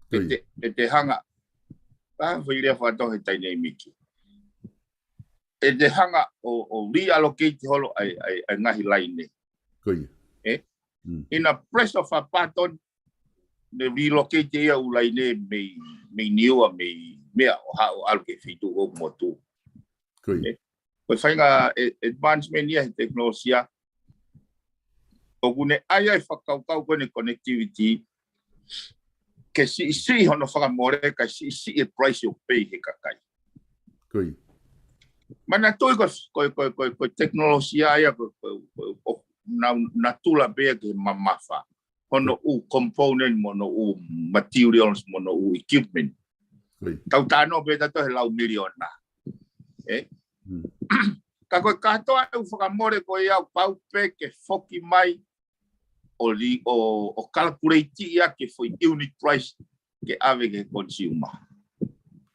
Ko ia. ʻE te, ʻe te hanga. Ka foʻi lea fakatau he dynamic. ʻE te hanga ʻo, ʻo reallocate holo ʻa e, ʻa e, ʻa e ngaahi laine. Ko ia. ʻE? Mm. In a press of a button, ne relocate ia ʻū laine mei, mei Niua, mei meʻa ʻo haʻu ʻalu ki he feituʻu ʻoku motu. Ko ia. ʻE? Ko e faʻahinga e-, advancement ia he tekinolosia. ʻOku ne ʻai ai fakakaukau ko ʻene connectivity. ke siʻisiʻi hono fakamole, kae siʻisiʻi e price ʻoku pay he kakai. Ko ia. Manatuʻi ko e, ko e, ko e, ko e, ko e tekinolosia ia ko e, ko e, ko e, ʻoku nau natula pē ia ke mamafa. Hono ʻū component mo hono ʻū materials mo hono ʻū equipment. Ko ia. Tau talanoa pē tautolu he lau miliona. Ē? Mm. Ka ko e kātoa e ʻū fakamole ko ia ʻoku pau pē ke foki mai ʻo li-, ʻo, ʻo calculate ia ke foʻi unit price ke ʻave ki he consumer.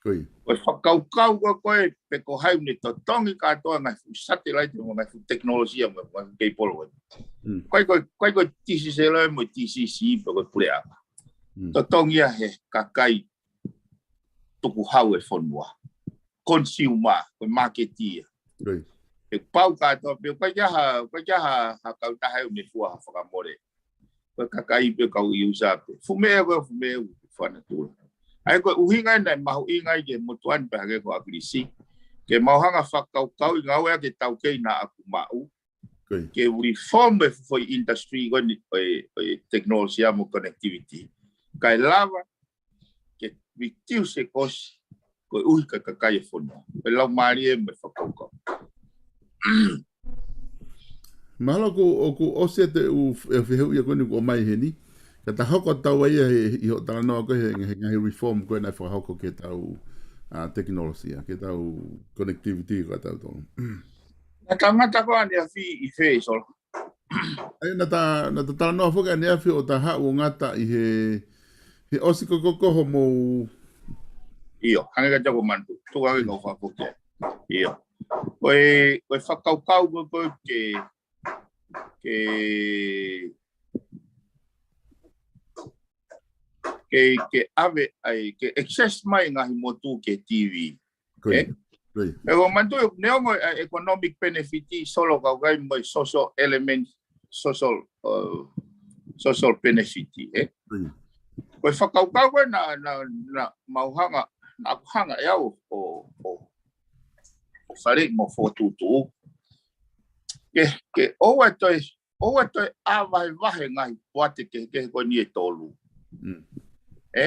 Ko ia. Ko e fakakaukau ko ē, ko ē pe ko hai ʻoku ne totongi kātoa ngaahi fuʻu satellite mo e ngaahi fuʻu tekinolosia mo e ngaahi fuʻu cable. Mm. Ko e, ko e, ko e, ko e TCCL mo e TCC pe ko e puleʻanga. Mm. Totongi ia he kakai tukuhau e fonua. Consumer, ko e market ia. Ko ia. ʻE pau kātoa pē, ʻoku ʻikai ha, ʻoku ʻikai ha, ha kautaha ʻoku ne fua ha fakamole. Ko e kakai pē kau user pē. Fuʻu meʻa ko e fuʻu meʻa ʻoku fanatula. ʻA ia ko e ʻuhinga ia naʻe mahuʻinga ai ki he motuʻa ni pea hangē ko ʻAkilisi. Ke mau hanga fakakaukauʻi ngāue ʻa e taukei naʻa ku maʻu. Ko ia. Ke reform e foʻi industry ko eni ʻo e, ʻo e tekinolosia mo connectivity. Kae lava ke reduce e cost koeʻuhi ko e kakai e fonua. Ko e laumālie mo e fakakaukau. Mahalo ʻoku, ʻoku ʻosi ʻete ʻū f-, e fehuʻi ko eni kuo ʻomai heni. Ka ta hoko atu ai ia he, ʻi hoʻo talanoa ko ē he, he ngaahi reform ko ē naʻe fakahoko ki heʻetau, ʻa, tekinolosia, ki heʻetau connectivity ko ē ʻatautolu. Naʻa tau ngata ko ē ʻaneafi ʻi fē, Solo? ʻA ia naʻa ta, naʻa ta talanoa foki ʻaneafi ʻo ta haʻu ʻo ngata ʻi he, he ʻosi ko ē ko ē hoʻomou. ʻIo, hangē ka tau ko mantu, tuku ange kau fakafoki. ʻIo. Ko e, ko e fakakaukau ko ē ko ē ke, ke, ke, ke ʻave ai, ke access mai ngaahi motu ki he TV. Ko ia. ʻE? Ko ia. ʻE, ko mantu, neongo e economic benefit, Solo, ka ʻoku ʻi ai mo e social element, social, uh, social benefit, ʻe? Ko ia. Ko e fakakaukau ko ē naʻa, naʻa, naʻa mau hanga, naʻa ku hanga ʻe au ʻo, ʻo, ʻo faleʻi mo fokotuʻutuʻu. Ke, ke ʻoua toe, ʻoua toe ʻā vahevahe ngaahi poate kehekehe ko eni ʻe tolu. Mm. ʻE?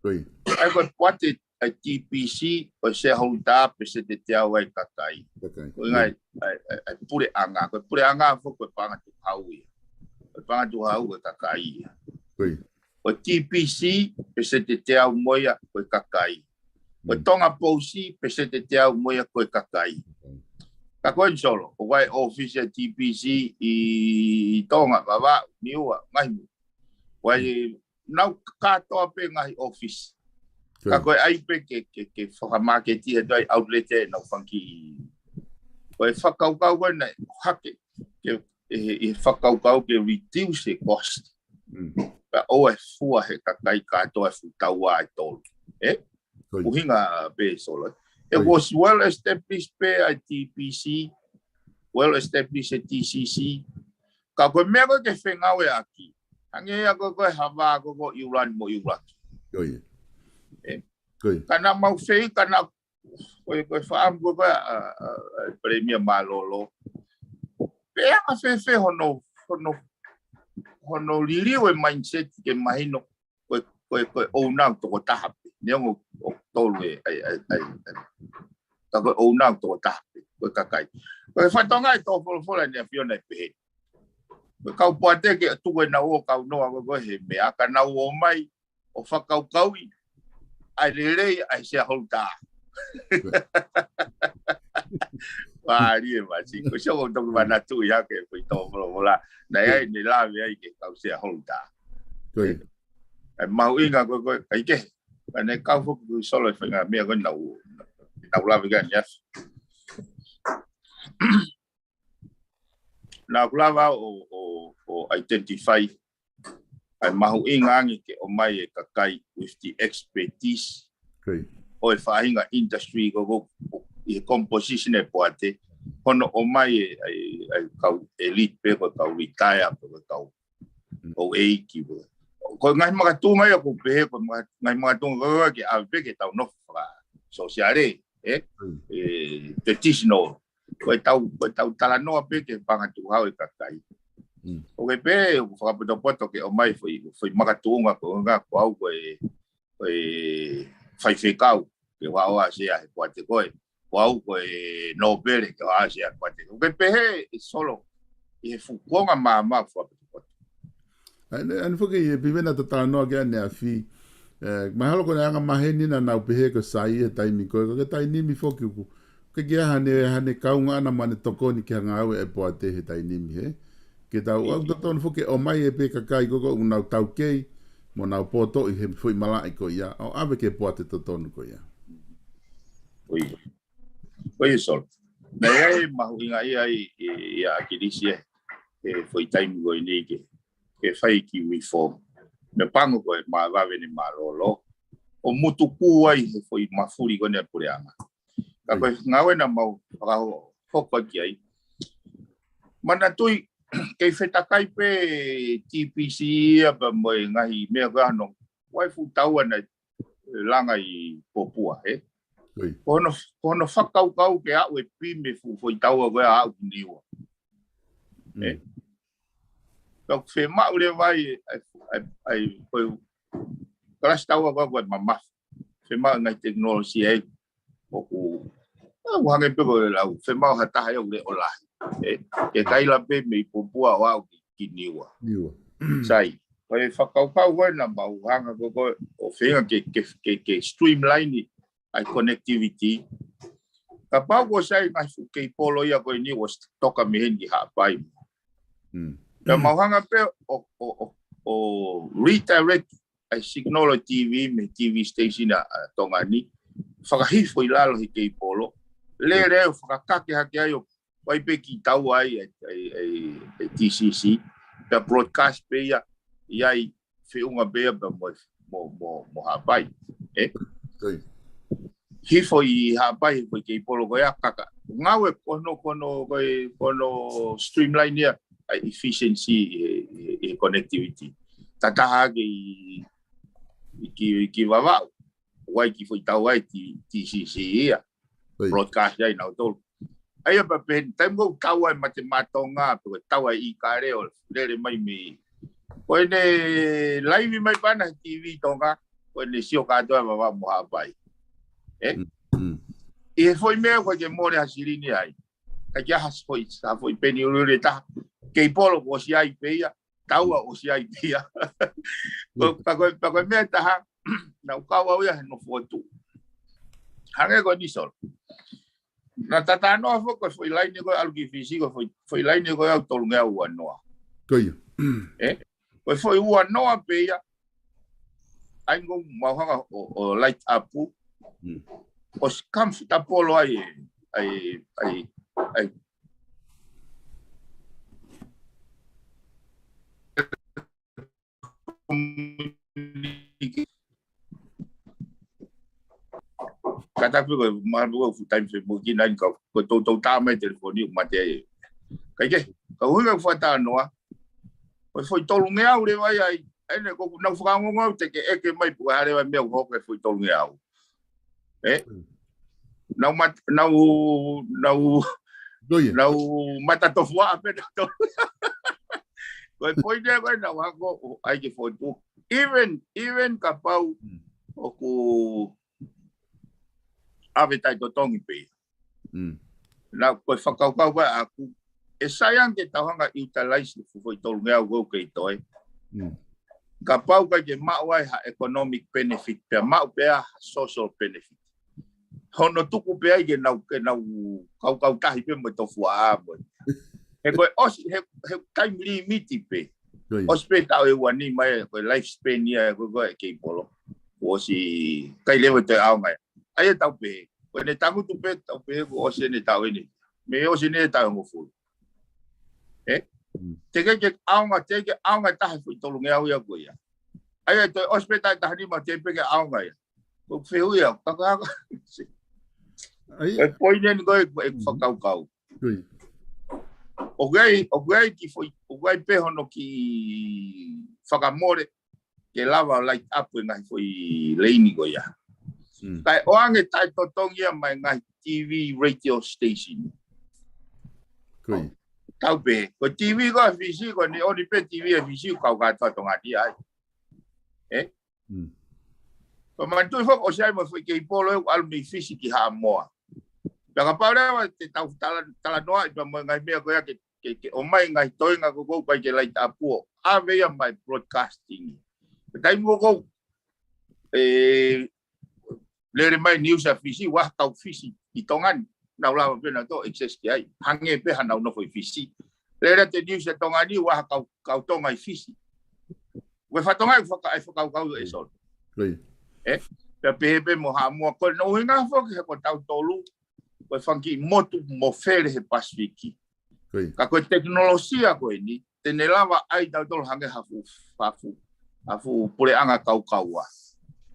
Ko ia. ʻA ia ko e poate ʻa e TPC, ko e shareholder, peseti ʻe teau ʻa e kakai. Kakai. Ko e ngaahi, ʻa e, ʻa e, ʻa e puleʻanga, ko e puleʻanga foki ko e paʻanga tukuhau ia. Ko e paʻanga tukuhau ko e kakai ia. Ko ia. Ko e TPC, peseti ʻe teau mo ia ko e kakai. Ko e Mm. Tonga Post, peseti ʻe teau mo ia ko e kakai. Ka ko eni, Solo, ʻoku ʻi ai e ʻōfisi ʻa e TPC ʻi Tonga, Vavaʻu, Niua, Ngaahi Motu. ʻOku ʻi ai, nau kātoa pē ngaahi ʻōfisi. Ka ko e ʻai pē ke, ke, ke fakamaketi ʻe toe outlet ʻenau fanga kiʻi. Ko e fakakaukau ko ē naʻe hake, ke, ʻi he, ʻi he fakakaukau ke reduce e cost. Mm. Ka ʻoua ʻe fua he kakai kātoa e fuʻu taua ʻe tolu. ʻE? Ko ia. ʻUhinga pē, Solo. It Ko ia. was well established pē ʻa e TPC, well established ʻa e TCC. Ka ko e meʻa ko ē ke fengāueʻaki. Hangē ia ko ē ko e hava ko ē ko ē ʻi ʻUluaki mo ʻUluaki. Ko ia. ʻE? Ko ia. Ka naʻa mau fei, ka naʻa ko e, ko e faʻamu ko ē ko ē ʻa, ʻa, ʻa e Palēmia mālōlō. Pe anga fēfē hono, hono, hono liliu e mindset ke mahino ko e, ko e, ko e ʻouna ʻoku toko taha pē. Neongo ʻoku tolu e, ʻa e, ʻa e, ʻa e, ʻa e. Ka ko e ʻouna ʻoku toko taha pē, ko e kakai. Ko e fatongia ʻo e tō folofola ʻaneafi ʻoku ne pehē. Ko e kau poate ke tuku ʻenau ō ʻo kaunoa ko ē ko ē he meʻa, ka nau ō mai ʻo fakakaukauʻi ʻa e lelei ʻa e shareholder. Mālie masi, ko e sio ko e toki manatuʻi hake ko e tō folofola. Naʻe ʻi ai ʻene lave ai ki he kau shareholder. Ko ia. ʻA e mahuʻinga ko ē ko ē, ʻikai ke. Ka ne kau foki ko ē, Solo, e faʻahinga meʻa ko ē naʻa ku, naʻa ku lave ki ai ʻaneafi. Naʻa ku lava ʻo, ʻo, ʻo identify ʻa e mahuʻinga ange ke ʻomai e kakai with the expertise Ko ia. ʻo e faʻahinga industry ko ē ko ē ʻi he composition e poate. Hono ʻomai e, ʻa e, ʻa e kau elite pe ko e kau retire pe ko e kau ʻo ʻeiki pe. Ko e ngaahi makatuʻunga ia ʻoku pehē, ko e maka-, ngaahi makatuʻunga ko ē ke ʻave pē ke tau nofo fakasōsiale, ʻe? ʻE, traditional. Ko e tau, ko e tau talanoa pē ki he paʻanga tukuhau e kakai. ʻOku ke pehē ʻoku fakapotopoto ke ʻomai foʻi, foʻi makatuʻunga ko e ʻuhinga ko au ko e, ko e faifekau ke u ʻaʻahi ʻa e poate ko ē. Ko au ko e nōpele ke u ʻaʻahi ʻa e poate ko ē. ʻOku ke pehē ʻe Solo ʻi he fuʻu kuonga māmā fakapotopoto. ʻAi, ʻai foki e pivena tatanoa ke ane afi. Mahalo ko e anga maheni naʻa nau pehē ko sai he taimi ko ē, ko e taimi ni foki ʻoku ke kia hane, hane kaunga ana mane tokoni ke hanga au e poate he taimi ni he. Ke tau au totonu foki ʻomai e pē kakai ko ē ʻoku nau taukei, mo nau poto ʻi he foʻi malaʻe ko ia, ʻo ʻave ke poate totonu ko ia. ʻOi. ʻOi Solo. Naʻe ʻi ai e mahuʻinga ia ʻi, ʻi, ʻi ʻAkilisi ē, he foʻi taimi ko eni ke, ke fai ki reform. Meʻapango ko e mavave ne mālōlō. ʻO mutuku ai he foʻi mafuli ko eni ʻa e puleʻanga. Ka ko e ngāue naʻa mau fakahoko ki ai. Manatuʻi, kei fetakai pē T P C ia pea mo e ngaahi meʻa ko ē ʻa hono, waifu taua naʻe langa ʻi Popua, ē? Ko hono, ko hono fakakaukau ke aʻu e pime fuʻu foʻi taua ko ē ʻo aʻu ki Niua. Ē? Ka ʻoku fiemaʻu leva ai, ai, ai, ai, ko e kalasi taua ko ē ʻoku mamafa. Fiemaʻu ngaahi tekinolosia ē. ʻOku, ʻoku hangē pē ko e lau, fiemaʻu ha taha ia ʻoku leʻo lahi. Ē? Ke kaila pē mei Popua ʻo aʻu ki, ki Niua. Sai. Ko e fakakaukau ko ē naʻa mau hanga ko ē, ko ē, ʻo feinga ke, ke, ke, ke streamline ʻa e connectivity. Kapau ko sai ngaahi fuʻu keipolo ia ko eni ʻosi toka mei heni ki Haʻapai. Naʻa mau hanga pē ʻo, ʻo, ʻo, ʻo redirect ʻa e signal ʻo e T V mei he T V station ʻa, ʻa Tonga ni. Fakahifo ʻi lalo he keipolo. Lele ʻo fakakake hake ai ʻo ʻai pē ki taua ai e, e, e, e T C C. Pea broadcast pē ia, ʻi ai feʻunga pē ia pea mo, mo, mo, mo Haʻapai. Ē? Hifo ʻi Haʻapai, hifo ʻi keipolo ko ia kaka. Ngāue ko hono, ko hono, ko e, ko hono streamline ia, ʻa e efficiency ʻi he, ʻi he, ʻi he connectivity. Tataha ke ʻi, ʻi ki, ki Vavaʻu. ʻOku ʻi ai ki foʻi taua ʻa e T-, T C C ia. Broadcast ai nautolu. ʻA ia pea pehē, taimi ko ē ʻoku taua e Mate Maʻa Tonga, pe ko e taua e ʻIkale ʻo lele mai mei. Ko ʻene laivi mai pē ʻana he T V Tonga, ko ʻene sio kātoa Vavaʻu mo Haʻapai. Ē? ʻI he foʻi meʻa ko ē ke mole ha silini ai. Ka ke aha foʻi, ha foʻi peni ʻuliʻuli ʻe taha. Keipolo kuo ʻosi ʻi ai pē ia, taua ʻosi ʻi ai pē ia. Ko, pea ko e, pea ko e meʻa ʻe taha, naʻa ku kau au ia he nofo atu. Hangē ko eni Solo. Naʻa ta talanoa foki ko e foʻi laine ko ē ʻalu ki Fisi ko e foʻi, foʻi laine ko ē ʻalu tolungeau uanoa. Ko ia. Ē? Ko e foʻi uanoa pē ia, ʻa ia ʻoku mau hanga ʻo, ʻo light up. ʻOsi comfortable ai, ai, ai, ai. Ka tapu ko e, ma, ko e full time Facebook ki nani ka, ko e toutou tā mai telefoni ʻo mate ai. Ka ʻi ke, ka hui ka fakatalanoa. Ko e foʻi tolungeau leva ia ai, ʻa ʻene ko ʻeku nau fakaongoongo au te ke ʻeke mai pe ko e hā leva e meʻa ʻoku hoko he foʻi tolungeau. Ē? Nau mat-, nau, nau, nau matatofuaʻa pē nautolu. Ko e poini ia ko ē naʻa ku hanga ʻo ʻai ke fotu. Even, even kapau ʻoku ʻave taʻetotongi pē. Naʻa ko e fakakaukau ko ē ʻaʻaku, ʻe sai ange ke tau hanga ʻo utilize e fuʻu foʻi tolungeau ko ē ʻoku kei toe. Kapau ʻoku ʻikai ke maʻu ai ha economic benefit, pea maʻu pē ha social benefit. Hono tuku pē ai ke nau, ke nau kaukau tahi pē mo e tofuaʻa mo e. He ko e ʻosi, he, he time limit pē. ʻOsi pē taʻu ʻe ua ni mai, ko e lifespan ia, ko e, ko e keipolo. ʻOsi, ʻikai leva toe ʻaonga ia. ʻA ia tau pehē, ko ʻene tangutu pē, tau pehē, kuo ʻosi ʻene taʻu ʻeni. Mei ʻosi ʻene taʻu ʻe hongofulu. Ē? Te ke ke ʻaonga, te ke ʻaonga taha foʻi tolungeau ia ko ia. ʻA ia toe ʻosi pē taʻu ʻe taha nima, te pē ke ʻaonga ia. Ko e fehuʻi ia, ka, ka, ka. ʻA ia. E poini ʻeni ko e, ko e fakakaukau. ʻOku ʻi ai, ʻoku ʻi ai ki foʻi, ʻoku ʻi ai pē hono kiʻi fakamole ke lava light up e ngaahi foʻi leini ko ia. Kae ʻoange taʻetotongi ia maʻa e ngaahi T V radio station. Tau pē, ko e T V ko ē ʻa Fisi, ko eni ʻoni pē T V ʻa Fisi, ʻoku kau kātoa Tonga ni ai. Ē? Mm. Ko e manatuʻi foki, ʻosi ʻi ai mo e foʻi keipolo ʻoku ʻalu mei Fisi ki Haʻamoa. Pea kapau leva te tau tala, talanoaʻi pea mo e ngaahi meʻa ko ia ke, ke, ke ʻomai ngaahi toenga ko ē ʻoku ʻikai ke laitapua. ʻAve ia mai broadcasting. Ko e taimi ko ē ʻoku, ē, lele mai news ʻa Fisi, ʻoku ʻi ai ha kau Fisi ʻi Tonga ni. Nau lava pē nautolu access ki ai. Hangē pē haʻanau nofo ʻi Fisi. Lele atu e news ʻa Tonga ni, ʻoku ʻi ai ha kau, kau Tonga ʻi Fisi. Ko e fatongia ʻoku faka-, ʻe fakakaukau ʻe Solo. Ko ia. Ē? Pea pehē pē mo Haʻamoa, ko hono ʻuhinga foki he ko tautolu, ko e fanga kiʻi motu mofele he Pasifiki. Ko ia. Ka ko e tekinolosia ko eni, te ne lava ai tautolu hangē ha fuʻu, ha fuʻu, ha fuʻu puleʻanga kaukaua.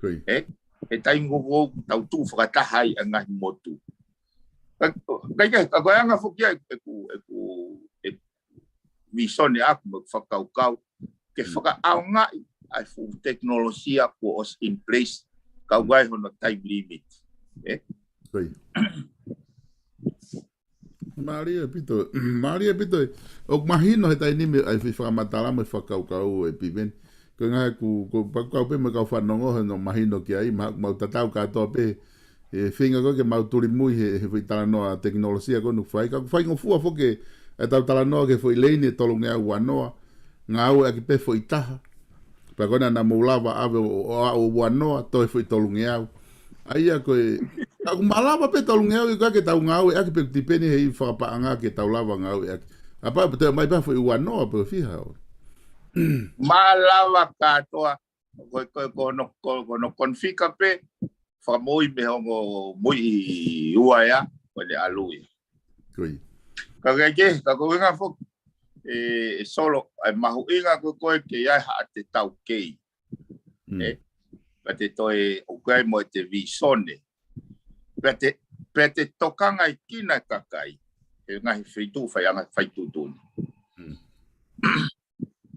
Ko ia. Ē? He taimi ko ē ʻoku tau tuʻu fakataha ai ʻa e ngaahi motu. Ka, ka ʻikai, ka ko e anga foki ia ʻeku, ʻeku, ʻeku vīsone ʻaku mo e fakakaukau, ke fakaʻaongaʻi ʻa e fuʻu tekinolosia kuo ʻosi in place, kau ai hono time limit. Ē? Ko ia. Mālie ʻaupito, mālie ʻaupito. ʻOku mahino he taimi ni ʻa e foʻi fakamatala mo e fakakaukau ʻa Piveni. Ko e ngaahi ʻoku, ʻoku ou fakakaukau pē mo e kau fanongo he ʻoku nau mahino ki ai, ma-, mau tatau kātoa pē, ʻe feinga ko ē ke mau tulimui he, he foʻi talanoa tekinolosia ko ē ʻoku fai, ka ʻoku faingofua foki ʻetau talanoa ki he foʻi leini ʻe tolungeau uanoa, ngāueʻaki pē foʻi taha. Pea ko ena naʻa mou lava ʻave ʻo, ʻo, ʻo, ʻo uanoa, toe foʻi tolungeau. ʻA ia ko e, ka ʻoku malava pē tolungeau ʻi ka ke tau ngāueʻaki pē ʻoku tipeni he ʻi fakapaʻanga ke tau lava ngāueʻaki. ʻA pea, pea toe ʻomai pē foʻi uanoa pē ʻo fiha ʻo. Malava kātoa, ko, ko, ko hono, ko, ko hono konifika pē, fakamoʻui mei he ongo muiʻi ua ia, ko ʻene ʻalu ia. Ko ia. Ka ʻikai ke, ka ko e ʻuhinga foki, ē, ʻe Solo, ʻa e mahuʻinga ko ē ko ē ke ʻi ai haʻate taukei. Mm. Ē, ka te toe ʻoku ʻi ai mo ʻete vīsone. Pea te, pea te tokangaʻi kinautolu e kakai. He ngaahi feituʻu faiʻanga fai tuʻutuʻuni. Mm.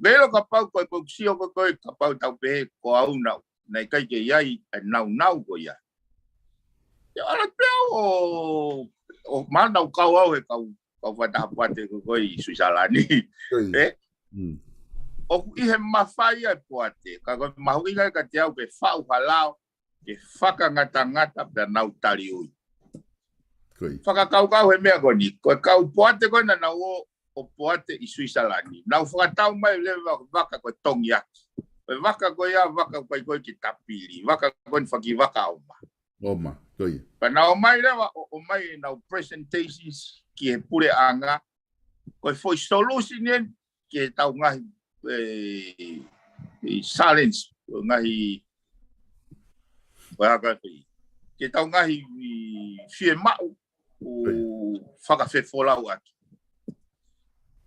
Meʻa ʻilo kapau ko e, ko e sio ko ē ko ē kapau tau pehē ko au naʻa, naʻe ʻikai ke ʻi ai ʻa e naunau ko ia. ʻIo, ʻalu pē au ʻo, ʻo manau kau au he kau, kau fakataha poate ko ē ko ē ʻi Suisalani. Ko ia. Ē? Mm. ʻOku ʻi he mafai ʻa e poate, ka ko e mahuʻinga kiate au ke faʻu ha lao, ke fakangatangata pea nau taliui. Ko ia. Fakakaukau he meʻa ko eni, ko e kau poate ko ē naʻa nau ō ʻo poate ʻi Suisalani. Nau fakatau mai leva vaka ko e tongiaki. Ko e vaka ko ia, vaka ko ē ko ē ki Tapili. Vaka ko ē ʻoku faki vaka ʻoma. ʻOma, ko ia. Pea nau ō mai leva ʻo, ʻomai ʻenau presentations ki he puleʻanga. Ko e foʻi solution eni, ke tau ngaahi, ē, ē, challenge, ko e ngaahi, ko e hā ka fai. Ke tau ngaahi, ē, fiemaʻu ʻo fakafefolauʻaki.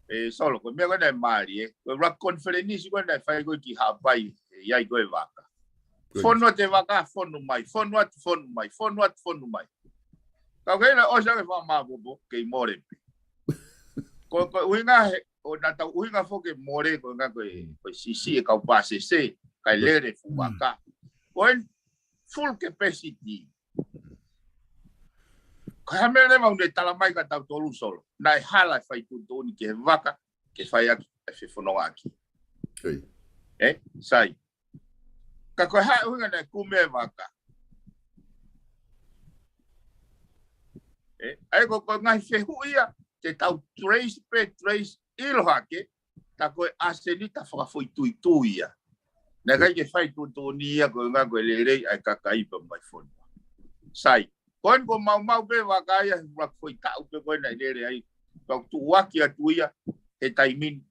Ē, Solo, ko e meʻa ko ē naʻe mālie, ē. Ko e ʻuluaki konifelenisi ko ē naʻe fai ko ē ki Haʻapai, ē, ʻi ai ko ē vaka. Ko ia. Fonu atu e vaka, fonu mai, fonu atu, fonu mai, fonu atu, fonu mai. Ka ʻoku ʻikai ke ʻosi ange fakamāpopo, kei mole pē. Ko, ko e ʻuhinga he, ʻoku nau tau ʻuhinga foki e mole, ko e ʻuhinga ko e, mm, ko e siʻisiʻi e kau pāsese, kae, mm, lele fuʻu vaka. Ko e full capacity. Ko e hā e meʻa leva ʻoku ne tala mai kia tautolu, Solo. Naʻe hala e fai tuʻutuʻuni ki he vaka, ke fai ʻaki e fefonongaʻaki. Ko ia. Ē, sai. Ka ko e hā e ʻuhinga naʻe kumi e vaka. Ē, ʻa ia ko, ko e ngaahi fehuʻi ia, te tau trace pē trace ʻilo hake, tā ko e ʻasenita fakafoʻituitui ia. Naʻe ʻikai ke fai tuʻutuʻuni ia ko e ʻuhinga ko e lelei ʻa e kakai pea mo e fonua. Sai, ko eni kuo maumau pē vaka ia he ʻuluaki foʻi taʻu pē ko ē naʻe lele ai. Kau tuʻuaki atu ia he taimi ni.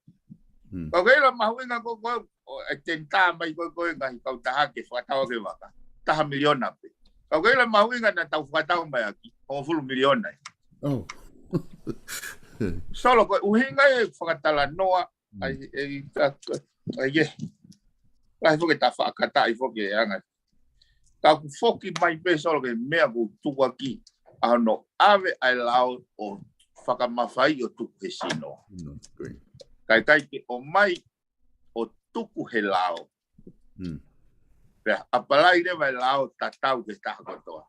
Hmm. Ka ʻoku ʻilo mahuʻinga ko ē ko ē, ʻo e tenitā mai ko ē ko ē ngaahi kautaha ke fakatau ʻaki e vaka. Taha miliona pē. Ka ʻoku ʻilo mahuʻinga naʻa tau fakatau mai ʻaki, hongofulu miliona ia. Oh. Solo, ko e ʻuhinga ia e fakatalanoa, mm, ʻa e, ʻa e, ʻa e, ʻa e, lahi foki e tafaʻaki ʻa e foki e anga. Ka ʻoku foki mai pē, Solo, ki he meʻa ʻoku tukuaki, ʻa hono ʻave ʻa e lao ʻo fakamafaiʻi ʻo tuku he sino. Mm, ko ia. Kae ʻikai ke ʻomai ʻo tuku he lao. Mm. Pea ʻapalai leva e lao tatau ki he taha kotoa.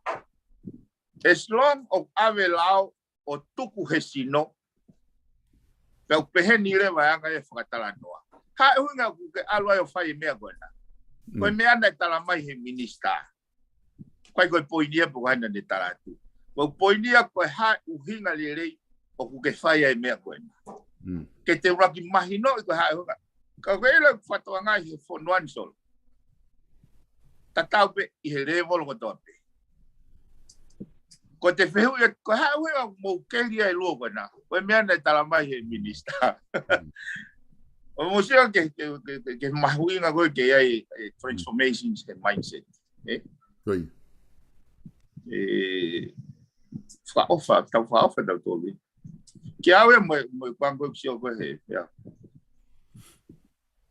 As long ʻoku ʻave lao ʻo tuku he sino, Pea ʻoku pehē ni leva e anga e fakatalanoa. Ko e hā e ʻuhinga ʻoku ke ʻalu ai ʻo fai e meʻa ko ena? Ko e meʻa naʻe tala mai he minisitā. ʻIkai ko e poini ia pe ko hai naʻa ne tala atu. Ko e poini ia ko e hā e ʻuhinga lelei ʻoku ke fai ai e meʻa ko ena. Ke te ʻuluaki mahinoʻi ko e hā e ʻuhinga. Ka ko e ʻilo fakatokangaʻi he fonua ni Solo. Tatau pē ʻi he lēvolo kotoa pē. Ko e fehuʻi ia, ko e hā e ʻuhinga ʻoku mou keli ai e lua ko ena? Ko e meʻa naʻe tala mai he minisitā. ʻO mou sio ke, ke, ke, ke, ke mahuʻinga ko ē ke ʻi ai e transformations he mindset. ʻE? Ko ia. ʻE, fakaʻofa, tau fakaʻofa tau tō vi. Ke au e mo, mo e kuango sio ko e he, ia.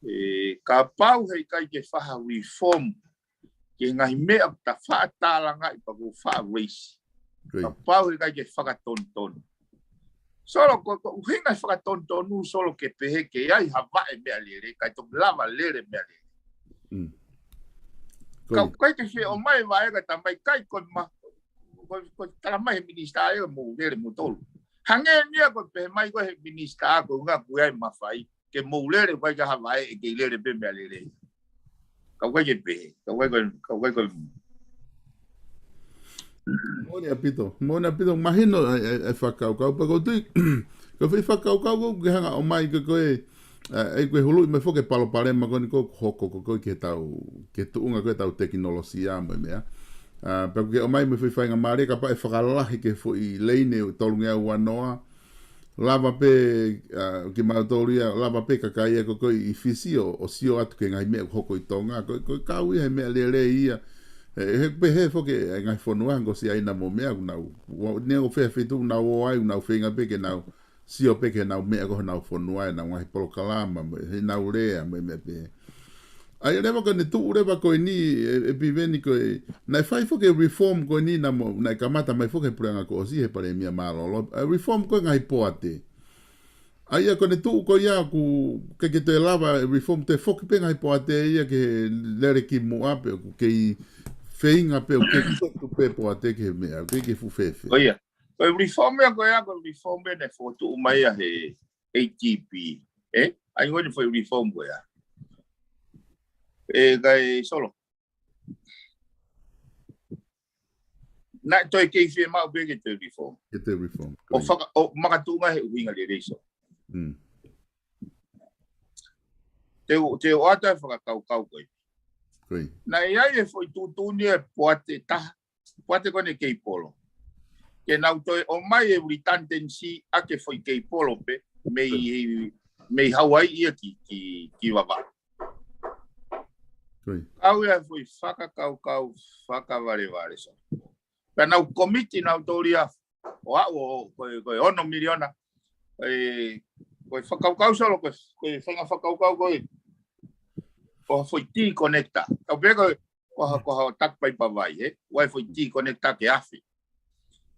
ʻE, kapau he ʻikai ke fai ha reform, ke ngaahi meʻa ʻoku ta faʻa tālangaʻi pea ʻoku faʻa raise. Kapau he ʻikai ke fakatonutonu. Solo, ko, ko e ʻuhinga e fakatonutonu, Solo, ke pehē ke ʻi ai ha vaʻe meʻalele, ʻikai toki lava lele meʻalele. Ka ʻoku ʻikai ke fie ʻomai vaʻe ka tamai kai ko e ma, ko, ko e tala mai he minisitā ia mou lele moutolu. Hangē ni ia ko e pehē mai ko e he minisitā ko e ʻuhinga ʻoku ʻi ai e mafai, ke mou lele, ʻikai ke ha vaʻe, ʻe kei lele pē meʻalele. Ka ʻoku ʻikai ke pehē, ka ʻoku ʻikai ko, ka ʻoku ʻikai ko. Moʻoni ʻaupito, moʻoni ʻaupito, mahino e, e, e fakakaukau, pea ʻoku ou tui, ko e foʻi fakakaukau ko ē ʻoku ke hanga ʻo ʻomai ko ē, ʻa, ʻa ia ko e huluʻi mai foki e palopalema ko eni ʻoku hoko ko ē ki he tau, ki he tuʻunga ko ē ʻetau tekinolosia mo e meʻa. ʻA, pea ʻoku ke ʻomai mo e foʻi faingamālie kapau ʻe fakalahi ki he foʻi laine ʻo e tolungeau ua noa, lava pē, ʻa, kimautolu ia, lava pē kakai ia ko ē ʻi Fisi ʻo, ʻo sio atu ki he ngaahi meʻa ʻoku hoko ʻi Tonga, ko, ko e kau ia he meʻalele ia. ʻE, he pehē foki e ngaahi fonua, hangē ko Siaina mo e meʻa, ʻoku nau, ua, neongo fē feituʻu ʻoku nau ō ai, ʻoku nau feinga pē ke nau sio pē ki heʻenau meʻa ko ē honau fonua, ʻenau ngaahi polokalama, mo e, heʻenau lea, mo e meʻa pehē. ʻA ia leva ko ʻene tuʻu leva ko eni, ʻe, ʻe Piveni ko ē, naʻe fai foki e reform ko eni naʻa mo, naʻe kamata mai foki he puleʻanga kuo ʻosi he palēmia mālōlō. ʻA e reform ko ē ngaahi poate. ʻA ia ko ʻene tuʻu ko ia ʻoku ʻikai ke toe lava e reform, toe foki pē ngaahi poate ia ki he lele ki muʻa pē ʻoku kei feinga pē ʻoku kei kotu pē poate ki he meʻa, ʻoku kei ke fuʻu fēfē. Ko ia. Ko e reform ia ko ia, ko e reform ia naʻe fokotuʻu mai ia he A T P. ʻE? ʻA ia ko ʻene foʻi reform ko ia. ʻE, kae Solo. Naʻe toe kei fiemaʻu pē ke toe reform. Ke toe reform. ʻO faka-, ʻo makatuʻunga he ʻuhinga lelei Solo. Te u, te u ʻoatu e fakakaukau ko ē. Naʻe ʻi ai e foʻi tuʻutuʻuni e poate taha, poate ko eni keipolo. Ke nau toe ʻomai e redundancy ʻa e foʻi keipolo pē, mei, mei Hauaiʻi ia ki, ki, ki Vavaʻu. Kau ia e foʻi fakakaukau fakavalevale Solo. Pea nau komiti nautolu ia ʻo aʻu ʻo, ko e, ko e ono miliona. ʻE, ko e fakakaukau Solo, ko e, ko e faʻahinga fakakaukau ko ē. Ko ha foʻi T connector. Tau pehē ko e, ko ha, ko ha taki paipa vai, ē? ʻOku ʻi ai e foʻi T connector ke afe.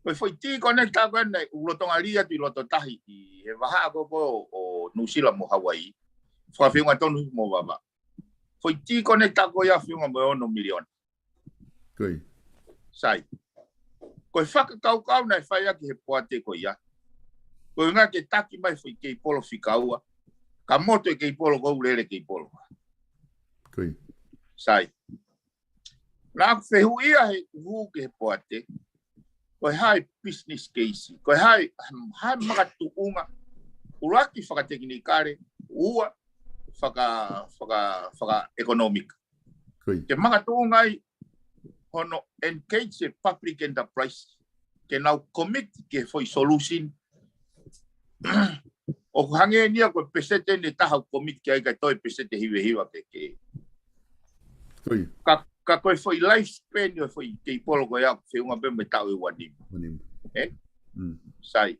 Ko e foʻi T connector ko ē naʻe ʻulutonga lī atu ʻi loto tahi ʻi he vahaʻa ko ē ʻo Nuʻusila mo Hauaiʻi. Fakafeʻunga tonu mo Vavaʻu. Foʻi T connector ko ia feʻunga mo e ono miliona. Sai. Ko e fakakaukau naʻe fai ʻaki he poate ko ia. Ko e ʻuhinga ke taki mai foʻi keipolo fika ua. Ka motu e keipolo ko ē ʻoku lele keipolo. Sai. Naʻa ku fehuʻia he ʻuhu ki he poate. Ko e hā e business case. Ko e hā e, hā e makatuʻunga. ʻUluaki fakatekinikale, ua faka, faka, fakaʻekonōmika. Ke makatuʻunga ai hono engage e public enterprise, ke nau commit ki he foʻi solution. ʻOku hangē ni ia ko e peseti ʻe taha ʻoku commit ki ai kae toe peseti ʻe hivahiva ke, ke. Ka, ka ko e foʻi lifespan ʻo e foʻi keipolo ko ia ʻoku feʻunga pē mo e taʻu ʻe ua nima. Ē? Sai.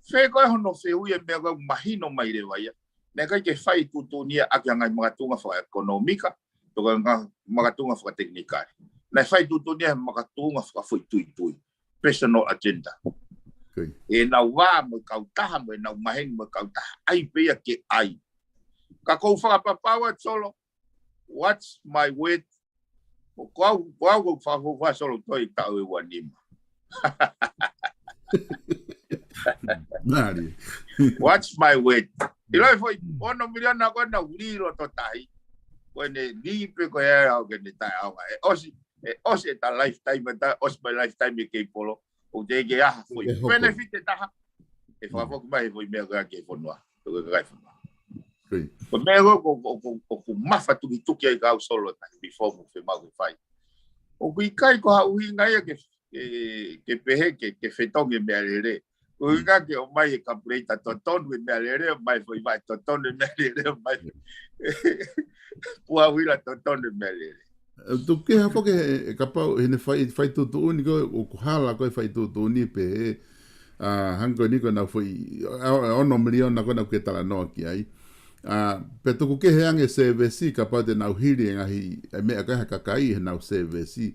Fē ko ē hono fehuʻi e meʻa ko ē ʻoku mahino mai leva ia. Naʻe ʻikai ke fai tuʻutuʻuni ia ʻaki ha ngaahi makatuʻunga fakaʻekonōmika, pe ko e ngaahi makatuʻunga fakatekinikale. Naʻe fai tuʻutuʻuni ia he makatuʻunga fakafoʻituitui. Personal agenda. ʻEnau vā mo e kautaha, mo ʻenau maheni mo e kautaha. ʻAi pē ia ke ʻai. Ka ʻoku ou fakapapau atu Solo, what's my word? Ko au, ko au ʻoku ou fakafuofua Solo toe taʻu ʻe ua nima. Mālie. Watch my word. ʻIlo e foʻi ono miliona ko ē naʻa ku lī loto tahi. Ko ʻene lī pē ko ē au ke ne taʻeʻaonga. ʻE ʻosi, ʻe ʻosi ʻeta lifetime, ʻeta ʻosi mai lifetime e keipolo. ʻOku teʻeki ke ʻi ai ha foʻi benefit ʻe taha ʻe fakafoki mai he foʻi meʻa ko ē ki he fonua. Ko e kakai fonua. Ko e meʻa ko ē ʻoku, ʻoku, ʻoku mafatukituki ai kau Solo ʻi he reform ʻoku fiemaʻu ke fai. ʻOku ʻikai ko ha ʻuhinga ia ke, ke, ke pehē ke, ke fetongi e meʻalele. Ko e ʻuhinga ke ʻomai e kapuleita totonu e meʻalele, ʻomai foʻi vaʻe totonu e meʻalele, ʻomai puʻauila totonu e meʻalele. Tuku kehe foki he, he kapau, he ne fai, fai tuʻutuʻuni ko ē, ʻoku hala ko ē fai tuʻutuʻuni pehē, ʻa, hangē ko eni ko ʻenau foʻi, ʻa, ʻa, ono miliona ko ē naʻa ke talanoa ki ai. ʻA, pe tuku kehe ange service, kapau te nau hili e ngaahi, e meʻa ko ē ha kakai, he nau service.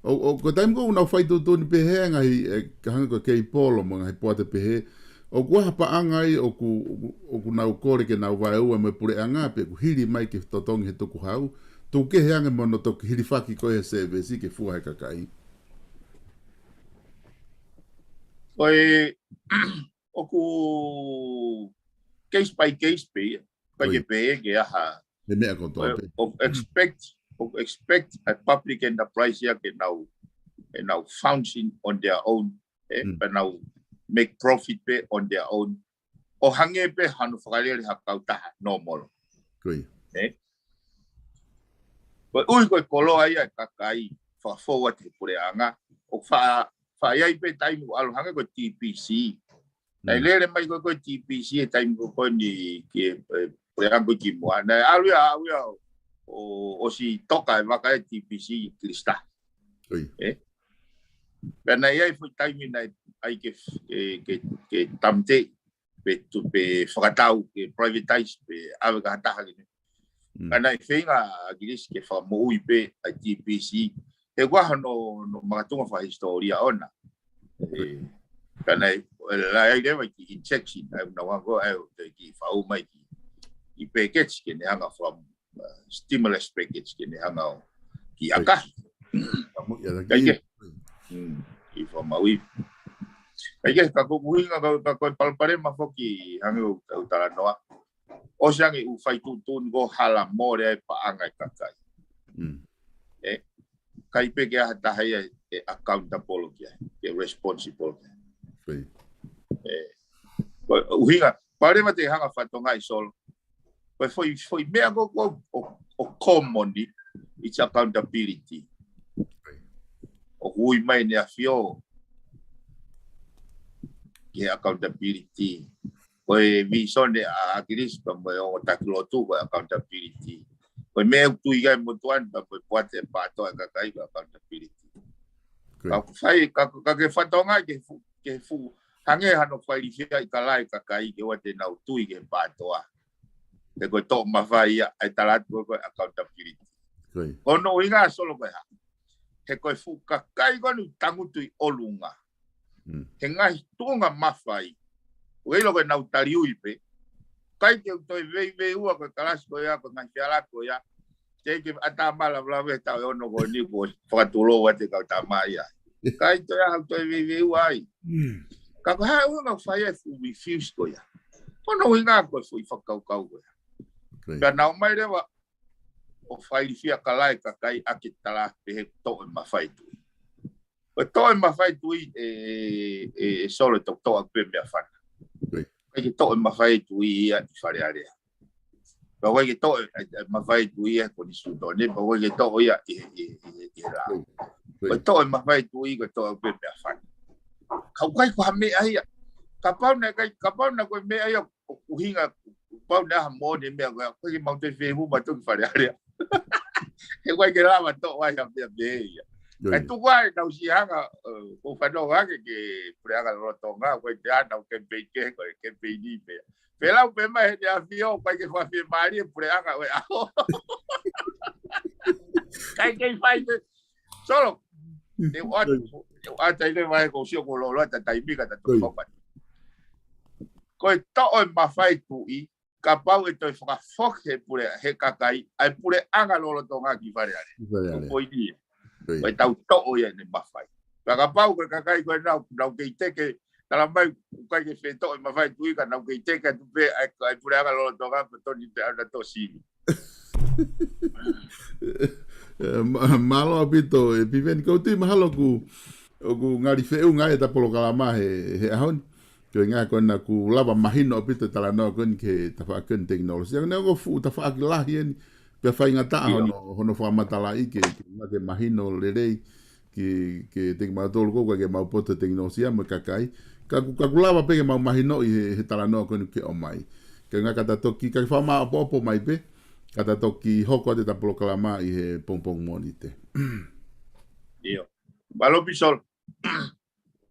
ʻO, ʻo, ko e taimi ko ē ʻoku nau fai tuʻutuʻuni pehē ngaahi, e, ka hangē ko e keipolo mo e ngaahi poate pehē, ʻoku ʻi ai ha paʻanga ai, ʻoku, ʻoku, ʻoku nau kole ke nau vaeua mo e puleʻanga, pe ʻoku hili mai ke totongi he tukuhau, tuku kehe ange mo hono toki hilifaki ko ē he service ke fua he kakai. Ko e, ʻoku case by case pē ia. Ko e ke pehē ke ʻi ai ha. He meʻa ko ē ʻoku, ʻoku expect, ʻoku expect a public enterprise ia ke nau, ke nau function on their own, ē, pe nau make profit pē on their own. ʻO hangē pē hano fakalele ha kautaha normal. Ko ia. Ē? Ko e ʻuhi ko e koloa ia e kakai, fakafou atu he puleʻanga, ʻo fa, fa ʻi ai pē taimi ʻoku ʻalu hangē ko e T P C. Naʻe lele mai ko ē ko e T P C he taimi ko ē ko eni ki he, e, puleʻanga ko ē kimuʻa. Naʻe ʻalu ia, ʻalu ia ʻo, ʻo, ʻosi toka e vaka e T P C ki Lista. Ē? Pea naʻe ʻi ai foʻi taimi naʻe ʻai ke, ke, ke, ke tāmateʻi, pe tu, pe fakatau, ke privatize, pe ʻave ki ha taha ke ne. Ka naʻe feinga ʻa ʻAkilisi ke fakamoʻui pē ʻa e T P C. He ʻoku ʻi ai hono, hono makatunga fakahisitōlia ʻona. Ē, ka naʻe, ʻe, ʻi ai leva e kiʻi injection, ʻa e ʻuhinga ko ē, ʻa e, ʻo te kiʻi fau mai ki, kiʻi package ke ne hanga faka, uh, stimulus package ke ne hanga ʻo kiʻi ʻakahi. Kiʻi fakamaʻu ia. Kiʻi fakamaʻu ia. Kae kehe, ka ko e ʻuhinga ka, ka ko e palopalema foki hangē ʻoku tau talanoa. ʻOsi ange ʻoku fai tuʻutuʻuni ko ē hala mole ai paʻanga e kakai. Ē, ʻikai pē ke ʻi ai ha taha ia ʻe accountable ki ai, ke responsible ki ai. Ē, ko e ʻuhinga, palopalema te hanga fatongia ʻi Solo. Ko e foʻi, foʻi meʻa ko ē ʻoku, ʻoku, ʻoku common ni, it's accountability. ʻOku ui mai ʻEne ʻAfio ki he accountability. Ko e visone ʻa ʻAkilisi pea mo e ongo taki lotu ko e accountability. Ko e meʻa ʻoku tui ki ai e motuʻa ni pea mo e poate e pātoa e kakai ko e accountability. Ka ʻoku fai, ka, ka ke fatongia ke fu, ke fu, hangē hano fai lifia ʻi kalaʻi kakai ke ʻoua te nau tui ki he pātoa. He ko e toʻo mafai ia, ʻa e tala atu ko ē ko e accountability. Ko hono ʻuhinga Solo ko e hā. He ko e fuʻu kakai ko eni ʻoku tangutu ʻi ʻolunga. He ngaahi tuʻunga mafai. ʻOku ʻilo ko ʻenau taliui pē. ʻIkai ke u toe veiveiua ko e kalasi ko ia, ko e ngaahi fiala ko ia. Teʻeki ke ʻatā mai lava lava he taʻu ʻe ono ko eni kuo fakatulou atu e kau tama ia. ʻIkai toe ʻi ai haʻaku toe veiveiua ai. Ka ko e hā e ʻuhinga ʻoku fai ai e fuʻu refuse ko ia. Ko hono ʻuhinga ko e foʻi fakakaukau ko ia. Pea nau ō mai leva ʻo fai lifia kalaʻi kakai ʻaki e tala pehē toʻo e mafai tuʻi. Ko e toʻo e mafai tuʻi ē, ē, ē Solo, toʻo, toʻo ʻaki pē meʻafana. ʻIkai ke toʻo e mafai tuʻi ia ʻi Fale Alea. Pea ʻikai ke toʻo e, e, e mafai tuʻi ia ʻi he konisitūtone, pea ʻikai ke toʻo ia ʻi, ʻi, ʻi, ʻi he lao. Ko e toʻo e mafai tuʻi, ko e toʻo ʻaki pē meʻafana. Ka ʻoku ʻikai ko ha meʻa ia. Kapau naʻe ʻikai, kapau naʻe ko e meʻa ia ʻoku ʻuhinga, kapau naʻe ʻi ai ha moʻoni e meʻa ko ia, ʻikai ke mau toe fiemaʻu mautolu ki Fale Alea. He ʻikai ke lava toʻo ai ha meʻa pehē ia. Kae tuku ai, nau siʻi hanga, ē, ʻoku fanongo hake ki he puleʻanga lolotonga, ʻikai te ʻi ai haʻanau campaign kehe, ko e campaign ni pē. Pea lau pē mai ʻEne ʻAfio, ʻikai ke fakafiemālie e puleʻanga ʻo e ʻaho. ʻIkai ke fai pē. Solo. Te u ʻoatu, te u ʻoatu ai leva he ko e sio ko e loloa ta taimi ka ta toki fakaʻatā. Ko e toʻo e mafai tuʻi, kapau ʻe toe fakafoki he pule, he kakai, ʻa e puleʻanga lolotonga ki Fale Alea. Ko e poini ia. Ko e tau toʻo ia ʻene mafai. Pea kapau ko e kakai ko ē nau, nau kei teke, Tala mai, ʻoku ʻikai ke fetoʻo e mafai tuʻi ka nau kei teke atu pē ʻa e, ʻa e puleʻanga lolotonga pea tonu pē ʻa e tō sivi. Mālō ʻaupito, ʻe Piveni, ʻoku ou tui mahalo ʻoku, ʻoku ngali feʻunga e ta polokalama he, he ʻaho ni. Ko e ʻuhinga ko ena ʻoku lava mahino ʻaupito e talanoa ko eni ki he tafaʻaki ko eni tekinolosia. Ko ena ʻoku fuʻu tafaʻaki lahi eni, pea faingataʻa hono, hono fakamatalaʻi ke, ke, ke mahino lelei ki, kiate kimautolu ko ē ʻoku ʻikai ke mau poto he tekinolosia mo e kakai. Ka ʻoku, ka ʻoku lava pē ke mau mahinoʻi he, he talanoa ko eni ke ʻomai. Ka ʻuhinga ka ta toki, ka ke fakamāʻopoʻopo mai pē, ka ta toki hoko atu e ta polokalama ʻi he pongipongi Mōnite. ʻIo. Mālō Pisolo.